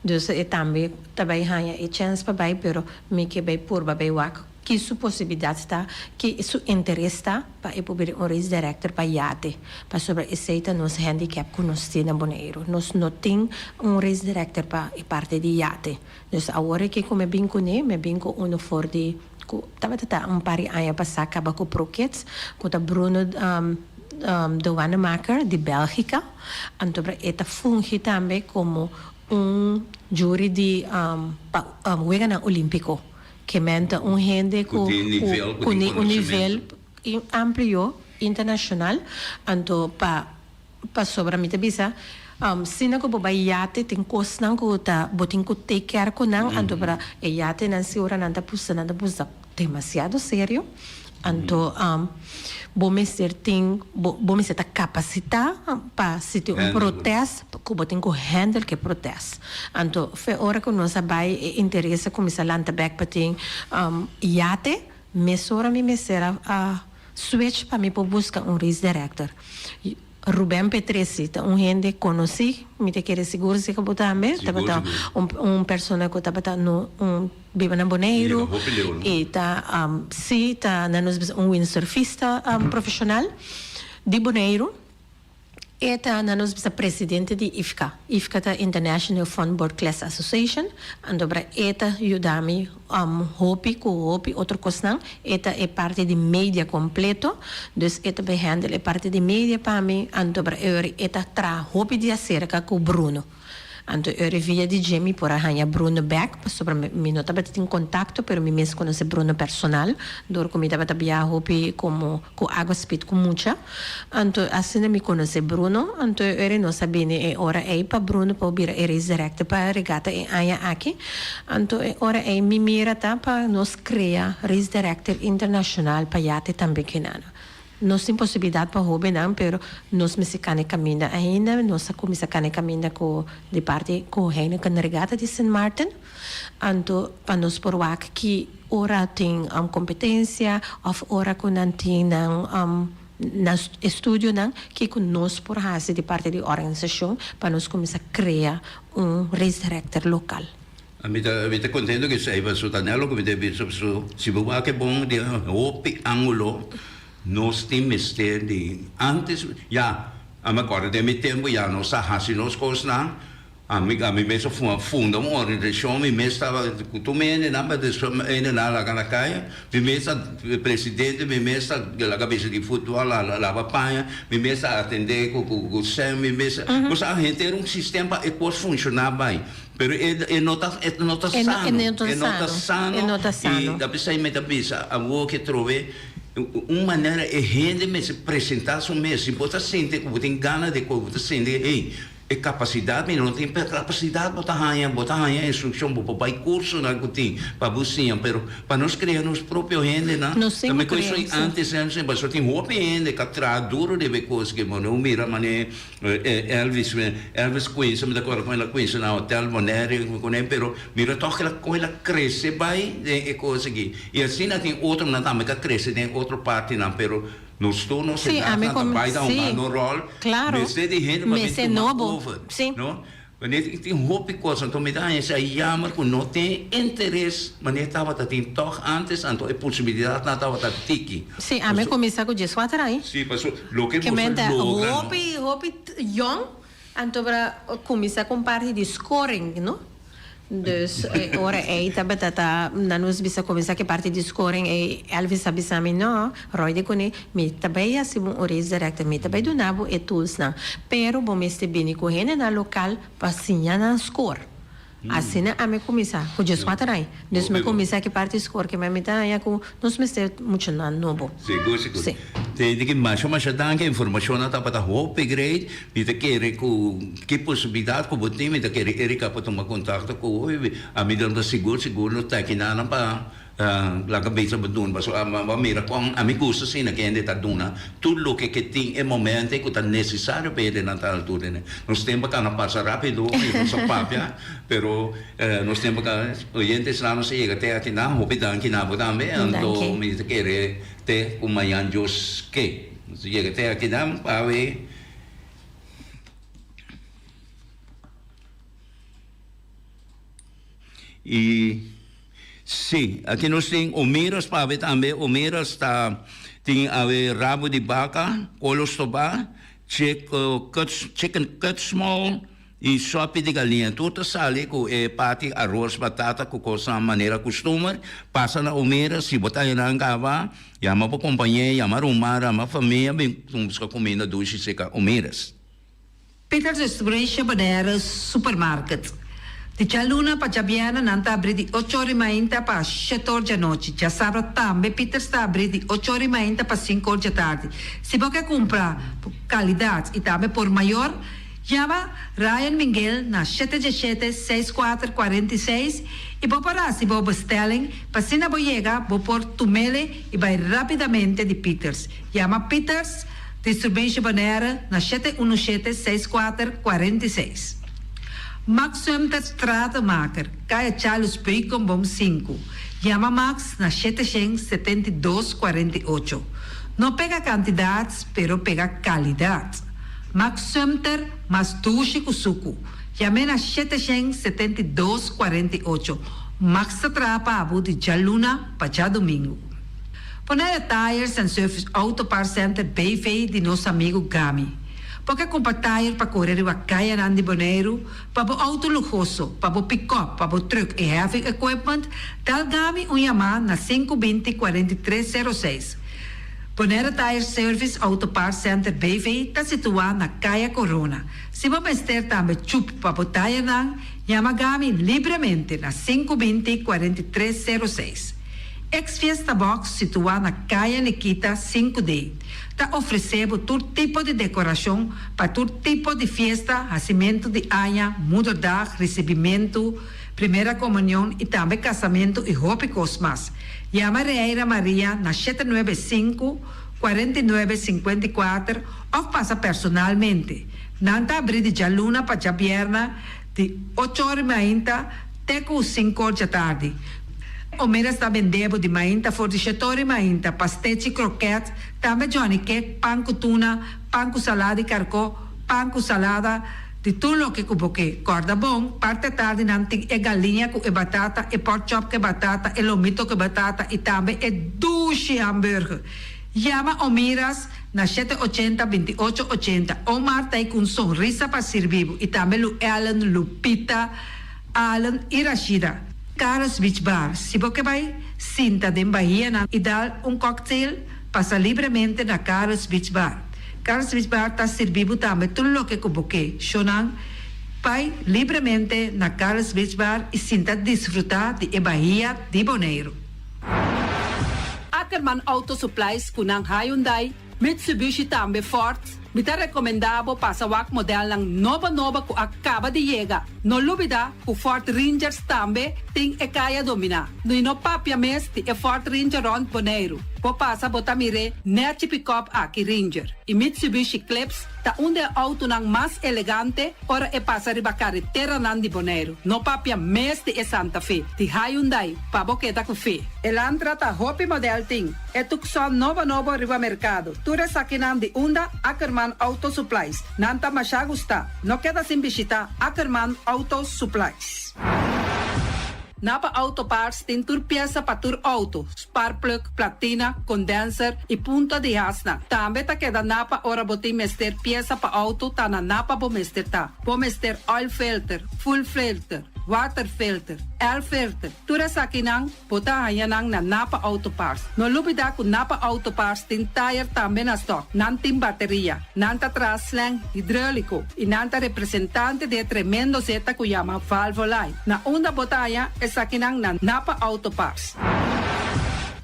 dus e tambe ta bay haña e chance pa bay pero mi ke bay purba bay wak ki su posibilidad ta, ki su interes ta pa e por bira un race director pa yate. Pasobra esey ta nos handicap cu nos tin na Boneiru. Nos no tin un race director pa e parti di yate. Dus awor e ke ku mi a bin kuné, mi a bin ku unu for di ku tabata ta un par di aña pasá kaba ku Pro Kids, ku ta Bruno de Wannemaker di Bèlgika. Anto e ta fungi tambe komo un jury di pa Weganan Olímpiko. Ke men ta un hende Ku ku tin nivel, ku ku tin un nivel konosementu. amplio internashonal. Anto pa. Pasobra mi ta bisa, Sina ku bo bai yate tin kosnan ku ta bo tin ku take care ku nan, anto pero e yatenan si ora nan ta pusta nan ta pusta demasiado serio, anto bo mester tin bo bo mester ta kapasitá pa si tin un protest ku bo tin ku handle ku e protest. Anto fe ora ku nos a bai e interes a kuminsá lanta bèk pa tin yate, mesora mi mester a switch pa mi por buska un race director. Ruben Petresi ta un hende konosí, mi ta kere sigur si ku bo tambe, tabata un un persona ku tabata no un biba na Boneiru i ta si ta na nos bisa un windsurfista profeshonal di Boneiru. E ta na nos bisa presidente di IFCA, IFCA ta International Funboard Class Association, antobra e ta yuda mi Hopi ku hopi otro kosnan. E ta e parti di media kompleto. Dus e ta bai handle e parti di media pa mi. Anto bra Eury e ta traha hopi di aserka ku Bruno. Anto Eury via di dje mi por a haña Bruno bek pasobra mi no tabata tin kontakto pero mi mes konosé Bruno personal dor ku mi tabata biaha hopi komo ku Agua Speed ku mucha. Anto asina mi konosé Bruno. Anto Eury nos a bini e ora ei pa Bruno por bira e race director pa regata e aña aki. Anto e ora ei mi mira ta pa nos krea race director internashonal pa yate tambe kenana. Nos tin posibilidat pa hobennan pero nos mester kana e kaminda ainda. Nos a kuminsá kana e kaminda ku di parti ku Heineken Regatta di Sint Maarten. Anto pa nos por wak ki ora tin kompetensia òf ora ku nan tin nan nan estudionan kiko nos por hasi di parti di organisashon pa nos kuminsá krea un race director lokal. Mi ta mi ta kontento ku esei pasobra ta nèt loke mi ta bisa pasobra si bo wak e bon di hopi ángulo nos tin mester di antes ya a mi akorda den mi tempu ya nos a hasi nos kosnan. Ami ami mes a funda un organisashon, mi mes tabata ku tur mi hendenan, pa despues mi hendenan a laga na kaya, mi mes ta presidente, mi mes ta laga bisa di futbòl, laba paña, mi mes ta atendé ku ku sèn, mi mes ta, bo sa henter un sistema pa e kos funshoná bai, pero e e no ta e no ta sano, e no ta sano, i ta p'esei mi ta bisa awor ke trobe un manera e hende mester presentá su mes, si bo ta sinti ku bo tin gana di kos, bo ta sinti hey. E kapasidat mi no tin kapasidat bo ta haña bo ta haña instrukshon bo por bai kursonan ku tin pa bo siña pero pa nos krea nos propio hendenan Nos tin ta ku mi krea kos si. antes antes pasobra tin hopi hende ka traha duro riba e kos ke bo no mira mane Elvis Elvis Quincy mi ta kòrda kon el a kuinsa na hotel Bonaire kuné pero mira tòg el a kon el a krese bai den e kos aki i asina tin otronan tambe ka krese den otro partinan pero Nos tur nos Sí, edad ami nan ta com bai ta sí, hunga no rol, claro, mester di hende pa bin mester tuma nobo, over, sí. no? Wanneer tin tin hopi cos, anto mi ta haña esei jammer cu no tin interes manera tabata tin tog antes, anto e posibilidadnan tabata tiki. Sí, ami Paso cuminsa cu diescuater aña. Sí, paso loke Ke boso men ta logra, no? hopi, hopi yong, anto bra cuminsa cu un parti di scoring, no? Dus e ora ei tabata ta na nos bisa kuminsá ku e parti di scoring ei Elvis a bisa mi no, Roy di kuné mi ta bai hasi bo un race director, mi ta bai duna bo e toolsnan, pero bo mester bini ku hendenan lokal pa siña nan score. Asina ami kuminsá ku djeskuater aña. Dus mi kuminsá ku e parti score ke mi ta haña ku nos mester muchanan nobo. Sigur, sigur. Sí. Te di ki masha masha danki, informashonnan tabata hopi great. Mi ta kere ku ki posibilidat ku bo tin, mi ta kere Erika por tuma kontakto ku bo i ami ta ta sigur sigur lo ta kinanan pa laga bisa bo duna pasobra ami a mira kon ami gusta asina ku hende ta duna tur loke ke tin e momento ku ta nesesario pa hendenan ta altura ne. Nos tempo a kana pasa rapido i nos a papia pero nos tempo ka oyentesnan nos a yega te akinan hopi danki na bo tambe anto mi ta kere te ku mañan Dios ke nos a yega te akinan pawe. I sí, aki nos tin Omiras pa awe tambe. Omiras ta tin awe rabo di baka, kolo stobá, chicken cut small i sopi di galiña. Tur ta sali ku e parti aros, batata ku kosnan manera kustumber. Pasa na Omiras si bo ta haña nan kaba. Yama bo kompañé, yama ruman, yama famia bin buska kuminda dushi seka Omiras. Peters Restauration Bonaire Supermarket. Di djaluna pa djabièrnè nan ta abrí di ocho or i mainta pa shete or djanochi. Djasabra tambe Pieters ta abrí di ocho or i mainta pa sinku or djatardi. Si bo ke kumpra kalidat i tambe por mayor, yama Ryan Minguel na shete djeshete, seis kuater, 46 i bo por hasi bo bestelling pa asina bo yega bo por tumele i bai rapidamente di Pieters. Yama Pieters Distribution Bonaire na 717, 64, 46. Max Sumter Stratenmaker, Kaya Charles Beukenboom sinku. Yama Max na 772 48. No pega kantidat, pero pega kalidat. Max Sumter mas dushi ku suku. Yam'é na 772 48. Max ta traha pa bo di djaluna pa djadumingu. Bonaire Tires and Service Auto Parts Center BV di nos amigu Gami. Bo ke kumpra tayer pa kore riba kayanan di Boneiru, pa bo outo luhoso, pa bo pikòp, pa bo trùk i heavy equipment, dal Gami un yamá na 5 20 43 06. Bonaire Tire Service Auto Parts Center BV ta situá na Kaya Korona. Si bo mester tambe chup pa bo tayernan, yama Gami libremente na 5 20 43 06. Ex Fiesta Box situá na Kaya Nikita 5 D ta ofresé bo tur tipo di dekorashon pa tur tipo di fiesta, hasimentu di aña, moederdag, risibimentu, primera komunion i tambe kasamentu i hopi kos mas. Yama Reira Maria na 795, 49, 54 òf pasa personalmente. Nan ta abrí di djaluna pa djabièrnè di ocho or mainta te ku sinku or djatardi. Omeras ta bende bo di mainta for di shetori mainta, pastechi, kroket, tambe johnny cake, pan ku tuna, pan ku salada di karkó, pan ku salada, di tur loke ku bo ke. Kòrda bon, parti atardi nan tin e galiña ku e batata, e pork chop ku e batata, e lomito ku e batata i tambe e dushi hamburger. Yama Omiras na 780 28 80. Omar ta ei ku un sonrisa pa sirbi bo i tambe Lu Ellen, Lupita, Allen i Rashida. Carlos Beach Bar, Si bo ke bai sinta den bahianan i dal un cocktail, pasa libremente na Carlos Beach Bar. Carlos Beach Bar ta sirbi bo tambe tur loke ku bo ke. Shownan, bai libremente na Carlos Beach Bar i sinta disfruta di e bahia di Boneiru. Ackerman Auto Supplies ku nan Hyundai, Mitsubishi tambe Ford. Mi ta rekomendá bo pasa wak modelnan nobo nobo ku a kaba di yega. No lubidá ku Ford Rangers tambe tin e kaya dominá. I no papia mes di e Ford Ranger rònt Boneiru. Bo pasa bo ta mir'é nèchi pikòp aki Ranger. I Mitsubishi Eclipse ta un di e outonan mas elegante ora e pasa riba kareteranan di Boneiru. No papia mes di e Santa Fe di Hyundai pa bo keda ku fe. Elantra ta hopi modèl tin. E Tucson nobo nobo riba merkado. Tur esakinan di unda Ackerman Auto Supplies. Nan ta masha gusta. No keda sin bishita Ackerman Auto Supplies. Napa Auto Parts tin tur piesa pa tur auto, sparkplug, platina, condenser y punta di hasnan. Tambe ta keda Napa ora bo tin mester piesa pa auto ta na Napa bo mester ta. Bo mester oil filter, fuel filter, water filter, air filter, tur esakinan Bo ta haña nan na Napa Auto Parts. No lubidá ku Napa Auto Parts tin tayer tambe na stòk. Nan tin bateria. Nan ta traha slang hidróliko i nan ta representante di e tremendo zeta ku yama Valvoline. Na unda bo ta haña esakinan na Napa Auto Parts.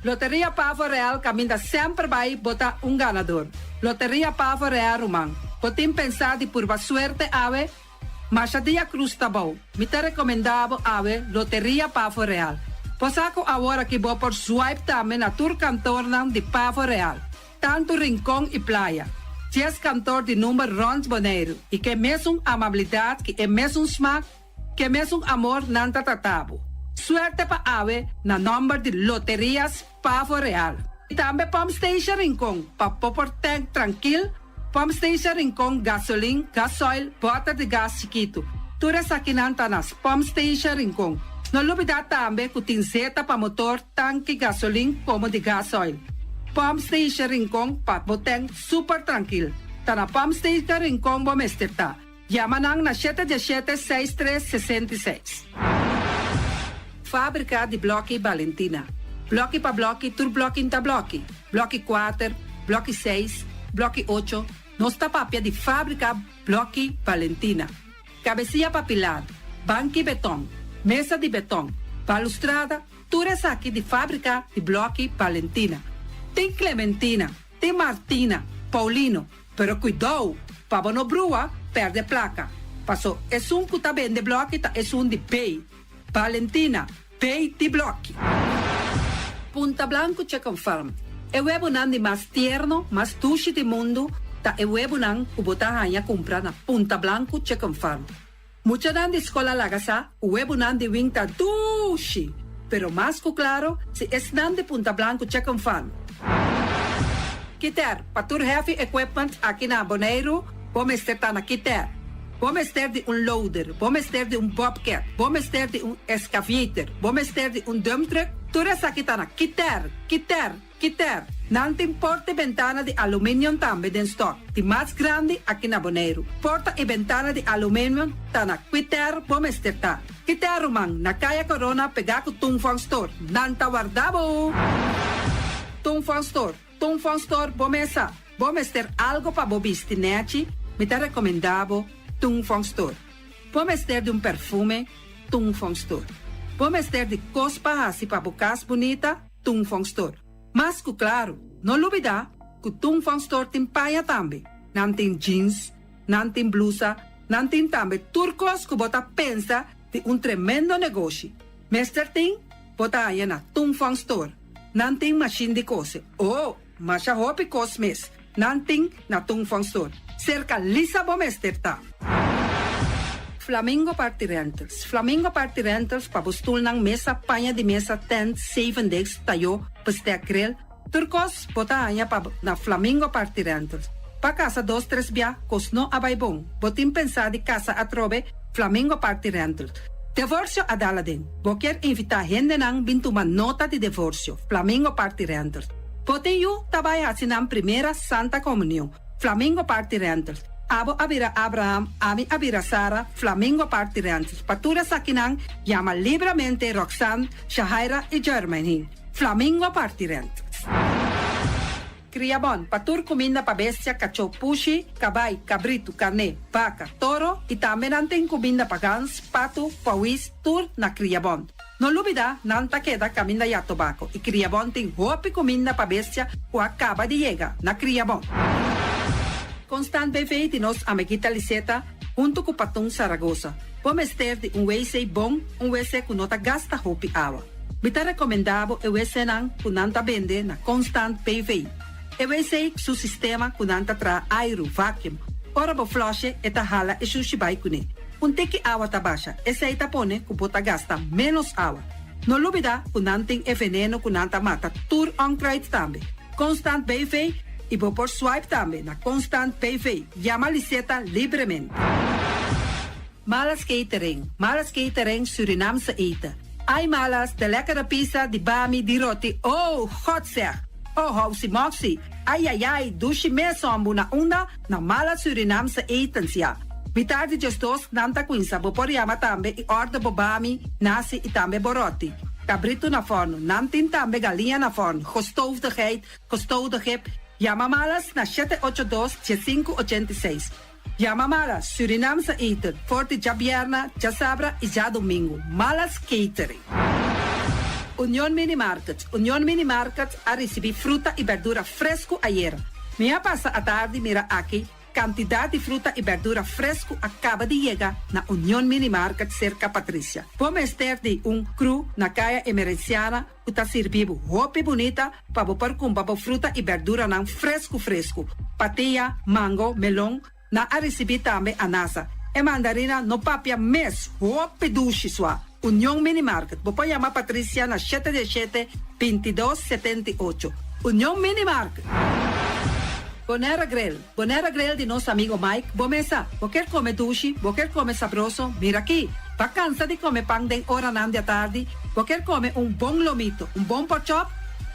Loteria Pavo Real kaminda semper bai bo ta un ganador. Loteria Pavo Real ruman. Bo tin pensá di purba suerte awe? Masha dia Cruz ta bou. Mi ta recomenda bo awe Loteria Pavo Real. Bo sa cu awor aki bo por swipe tambe na tur kantornan di Pavo Real, tanto Rincon y Playa. Dies kantor di number rond Boneiru y ke mesun amabilidad ki e mesun smaak, ke mesun amor nan ta trata bo. Suerte pa awe na nomber di Loterias Pavo Real. Y tambe Pump Station Rincon pa bo por tank trankil. Pump Station Rincon, gasolin, gasoil, bòter di gas chikitu. Tur esakinan ta na Pump Station Rincon. No lubidá tambe ku tin zeta pa motor, tanki, gasolin komo di gasoil. Pump Station Rincon pa bo tèn super trankil. Ta na Pump Station Rincon bo mester ta. Yama nan na shete diesshete seis tres 66. Fábrika di blòki Balentina. Blòki pa blòki tur blòki n'ta blòki. Blòki kuater, blòki seis, blòki ocho, nos ta papia di fábrika blòki Balentina. Kabesia pa Pilar. Banki beton, mesa di beton, balustrada, tur esaki di fábrika di blòki Balentina. Tin Clementina, tin Martina, Paulino, pero kuidou pa bo no brua pèrdè plaka, paso esun ku ta bende blòki ta esun di B. Balentina, B di blòki. Punta Blanco Chicken Farm, E webonan di mas tierno, mas dushi di mundu ta e webonan ku bo ta haña kumpra na Punta Blanco Chicken Farm. Muchanan di skol a laga sa ku webonan di win ta dushi, pero mas ku klaro si esnan di Punta Blanco Chicken Farm. Kiter, pa tur heavy equipment aki na Boneiru, bo mester ta na Kiter. Bo mester di un loader, bo mester di un bobcat, bo mester di un excavator, bo mester di un dump truck, tur esaki ta na Kiter, Kiter. Kiter, nan tin porta i bentana di aluminium tambe den stock, di mas grandi aki na Boneiru. Porta i bentana di aluminium ta na Kiter bo mester ta. Kiter ruman, na Kaya Corona pegá ku Tung Fong Store. Nan ta warda bo! Tung Fong Store, Tung Fong Store bo mesa. Bo mester algo pa bo bisti nechi, mi ta rekomendá bo Tung Fong Store. Bo mester di un perfume, Tung Fong Store. Bo mester di kos pa hasi pa bo kas bunita, Tung Fong Store. Mas ku klaru, no lubidá ku Tung Fong Store tin paña tambe. Nan tin jeans, nan tin blusa, nan tin tambe tur kos ku bo ta pensa di un tremendo negoshi. Mester tin, bo ta haña na Tung Fong Store. Nan tin mashin di kose. Oh, masha hopi kos mes nan tin na Tung Fong Store. Serka Lisa bo mester ta. Flamingo Party Rentals Flamingo Party Rentals pa bo stulnan, mesa, paña di mesa, tent, zevendegs, tayó, bestek, grill, tur kos bo ta haña pa na Flamingo Party Rentals. Pa kasa dos tres bia kos no a bai bon, bo tin pensá di kasa atrobe, Flamingo Party Rentals. Devorsio a dal aden, bo kier invitá hendenan bin tuma nota di devorsio, Flamingo Party Rentals. Bo tin yu ta bai hasi nan primera Santa Komunion, Flamingo Party Rentals. Abo a bira Abraham, ami a bira Sara, Flamingo Party Rentals. Pa tur esakinan, yama libramente Roxanne, Shahaira i Jermaine. Flamingo Party Rentals. Kria bon, pa tur kuminda pa bestia, kachó, pushi, kabai, kabritu, karné, baka, toro i tambe nan tin kuminda pa gans, patu, pawis, tur na Kria Bon. No lubida, nan ta keda kaminda ya tobako i Kriabon tin hopi kuminda pa bestia ku a kaba di yega na Kriabon. Constant BV di nos amiguita Liseta huntu ku Patun Saragosa. Bo mester di un wc bon, un wc ku no ta gasta hopi awa. Mi ta rekomendá bo e wcnan ku nan ta bende na Constant BV. E wc su sistema ku nan ta traha airu, vacuum. Ora bo flush'e e ta hala e shushi bai kuné. Un tiki awa ta basha, esei ta pone ku bo ta gasta ménos awa. No lubidá ku nan tin e veneno ku nan ta mata tur onkruid tambe. Constant BV i bo por swipe tambe na Constant BV. Yama Liseta libremente. Malas Catering, Malas Catering Surinaamse eten. Ai Malas, de lekkere pizza, di bami, di roti, oh, God zeg! Oh, housi moxi, ai ai ai, dushi mes hombu na unda? Na Malas Surinaamse etens ya. Mitar di djesdos nan ta cuinsa, bo por yama tambe y order bo bami, nasi y tambe bo roti. Cabrito na forno, nan tin tambe galiña na forno, gestoofde geit, gestoofde gip. Yama Malas na shete ocho dos, diesinku ochenta i seis. Yama Malas Surinaamse eten for di djabierna, djasabra y djadomingo. Malas Catering. Union Mini Market Union Mini Market a ricibi fruta y berdura fresco ayera. Mi a pasa atardi mira aki cantidad di fruta y berdura fresco a caba di yega na Union Mini Market cerca Patricia. Bo mester di un crew na Caya Emerenciana ku ta sirbi bo hopi bunita pa bo por kumpra bo fruta i berduranan fresku fresku. Patia, mango, melon, nan a risibí tambe anasa. E mandarina no papia mes, hopi dushi sua. Union Mini Market, bo por yama Patricia na shete di shete, bintidos, setenta i ocho. Union Mini Market! Bonera Grill, Bonera Grill di nos amigo Mike, bo mesa, bo kier come dushi, bo kier come sabroso, mira aki! Ba cansa di come pan den oranan di atardi, bo kier come un bon lomito, un bon porkchop?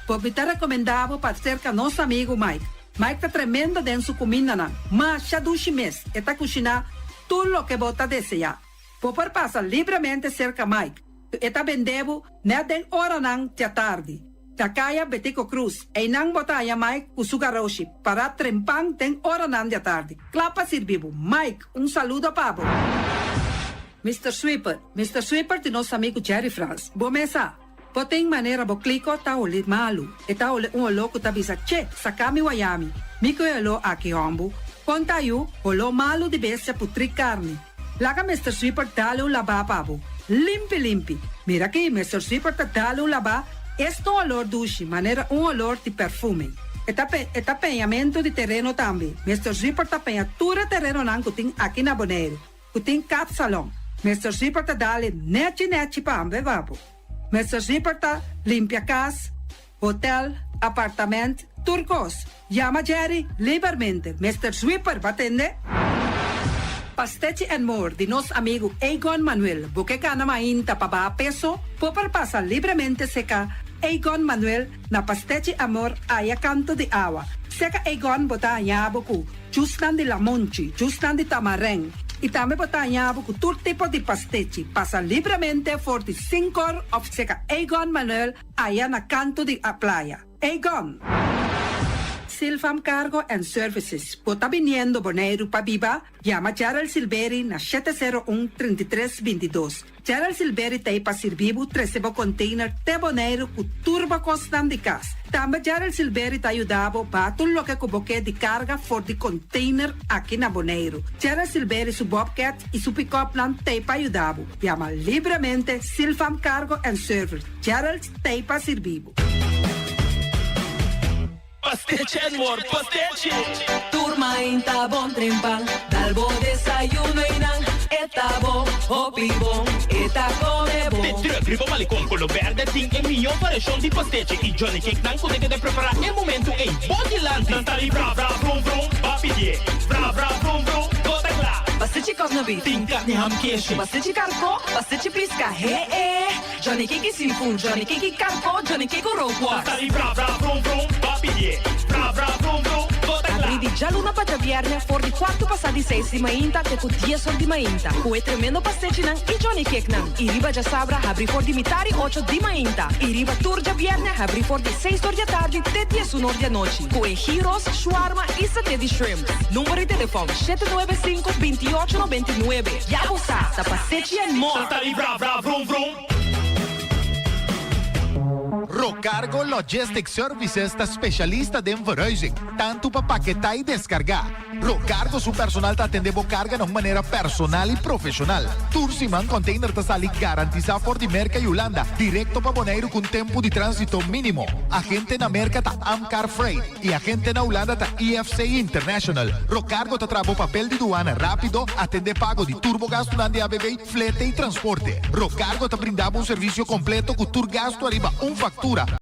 Bo mi ta recomenda bo pa cerca nos amigo Mike. Mike ta tremendo den su cumindanan, masha dushi mes, e ta cushina tur loke bo ta desea. Bo por pasa libremente serka Mike, ku e ta bende bo nèt den oranan djatardi. Ta kaya Betico Cruz, einan bo ta haña Mike ku su garoshi pará trempan den oranan djatardi, kla pa sirbi bo. Mike, un saludo pa bo! Mister Sweeper, Mister Sweeper di nos amigu Jerry Frans. Bo mes sa. Bo tin manera bo kliko ta holi malu. E ta holi un oló ku ta bisa che, saka mi wayami. Mi ku e oló aki hòmbu. Kon ta yu, holó malu di bestia putrí karni. Laga Mister Sweeper dale un labá pa bo. Limpi limpi. Mira aki, Mister Sweeper ta dale un labá, esta un olor dushi, manera un olor di perfume. E ta e ta peñamentu di tereno tambe. Mister Sweeper ta peña tur e terenonan ku tin aki na Bonaire. Ku tin kapsalon. Mister Zipper ta dale nechi nechi pa hamber babo. Mister Zipper ta limpia kas, hotel, apartament, tur kos. Yama Jerry libermente. Mister Zwipper, ba tende? Pastechi and More di nos amigu Egon Manuel. Bo ke gana mainta pa baha peso? Bo por pasa libremente seka Egon Manuel na Pastechi Amor aya kanto di awa. Seka Egon bo ta haña bo ku Jusnan di lamonchi, jusnan di tamarèn i tambe bo ta haña bo ku tur tipo di pastechi. Pasa libremente for di sinkor òf seka Egon Manuel aya na kantu di a playa. Egon! Silfam Cargo and Services, bo ta biniendo Boneiru pa biba? Yama Gerald Silberi na 701 33 22. Gerald Silberi ta ei pa sirbi bo trese bo container te Boneiru ku tur bo kosnan di kas. Tambe Gerald Silberi ta yuda bo baha tur loke ku bo ke di karga for di container aki na Boneiru. Gerald Silberi su bobcat i su pick-upnan ta ei pa yuda bo. Yama libremente Silfam Cargo and Service. Gerald ta ei pa sirbi bo. Pastechi and more, pastechi! Tur mainta bon trempan, dal bo desayuno y nan e ta bon, hopi bon, e ta come bon. De truck riba Malecon Colo Berde tin e mihó variashon di pastechi y Johnny Cake nan ku ta keda prepará e momentu ei bo dilanti. Nan ta di bra bra vrum vrum, ba pidié. Bra bra vrum vrum, bo ta kla. Pastechi kòs na beef. Tin karni ham keshi. Pastechi karkó, pastechi piska, he e. Johnny Cake y seafood, Johnny Cake y carco, Johnny Cake cu rookworst. Ta sali bra bra vrum vrum, ba pidié. Bra bra vrum vrum, bo ta kla. Abrí di djaluna pa djabièrnè for di kuartu pasá di seis di mainta te ku dies or di mainta, ku e tremendo pastechinan i Johnny Cakenan. I riba djasabra habrí for di mitar i ocho di mainta. I riba tur djabièrnè habrí for di seis or di atardi te diesun or di anochi, ku e gyros, shawarma i saté di shrimp. Number di telefòn, 795 28 99. Ya bo sa, ta pastechi and more! Ta sali bra bra vrum vrum. Rocargo Logistic Services ta specialista den verhuizing, tanto pa paketá y descargá. Rocargo su personal ta atendé bo carga na un manera personal y profesional. Tur siman container ta sali garantisa for di Merca y Hulanda directo pa Boneiru cu un tempo di transito minimo. Agente na Merca ta Amcar Freight. Y agente na Hulanda ta IFC International. Rocargo ta traha bo papel di duana rapido, atende pago di tur bo gastunan di ABV, flete y transporte. Rocargo ta brinda bo un servicio completo cu tur gastu ariba un factura.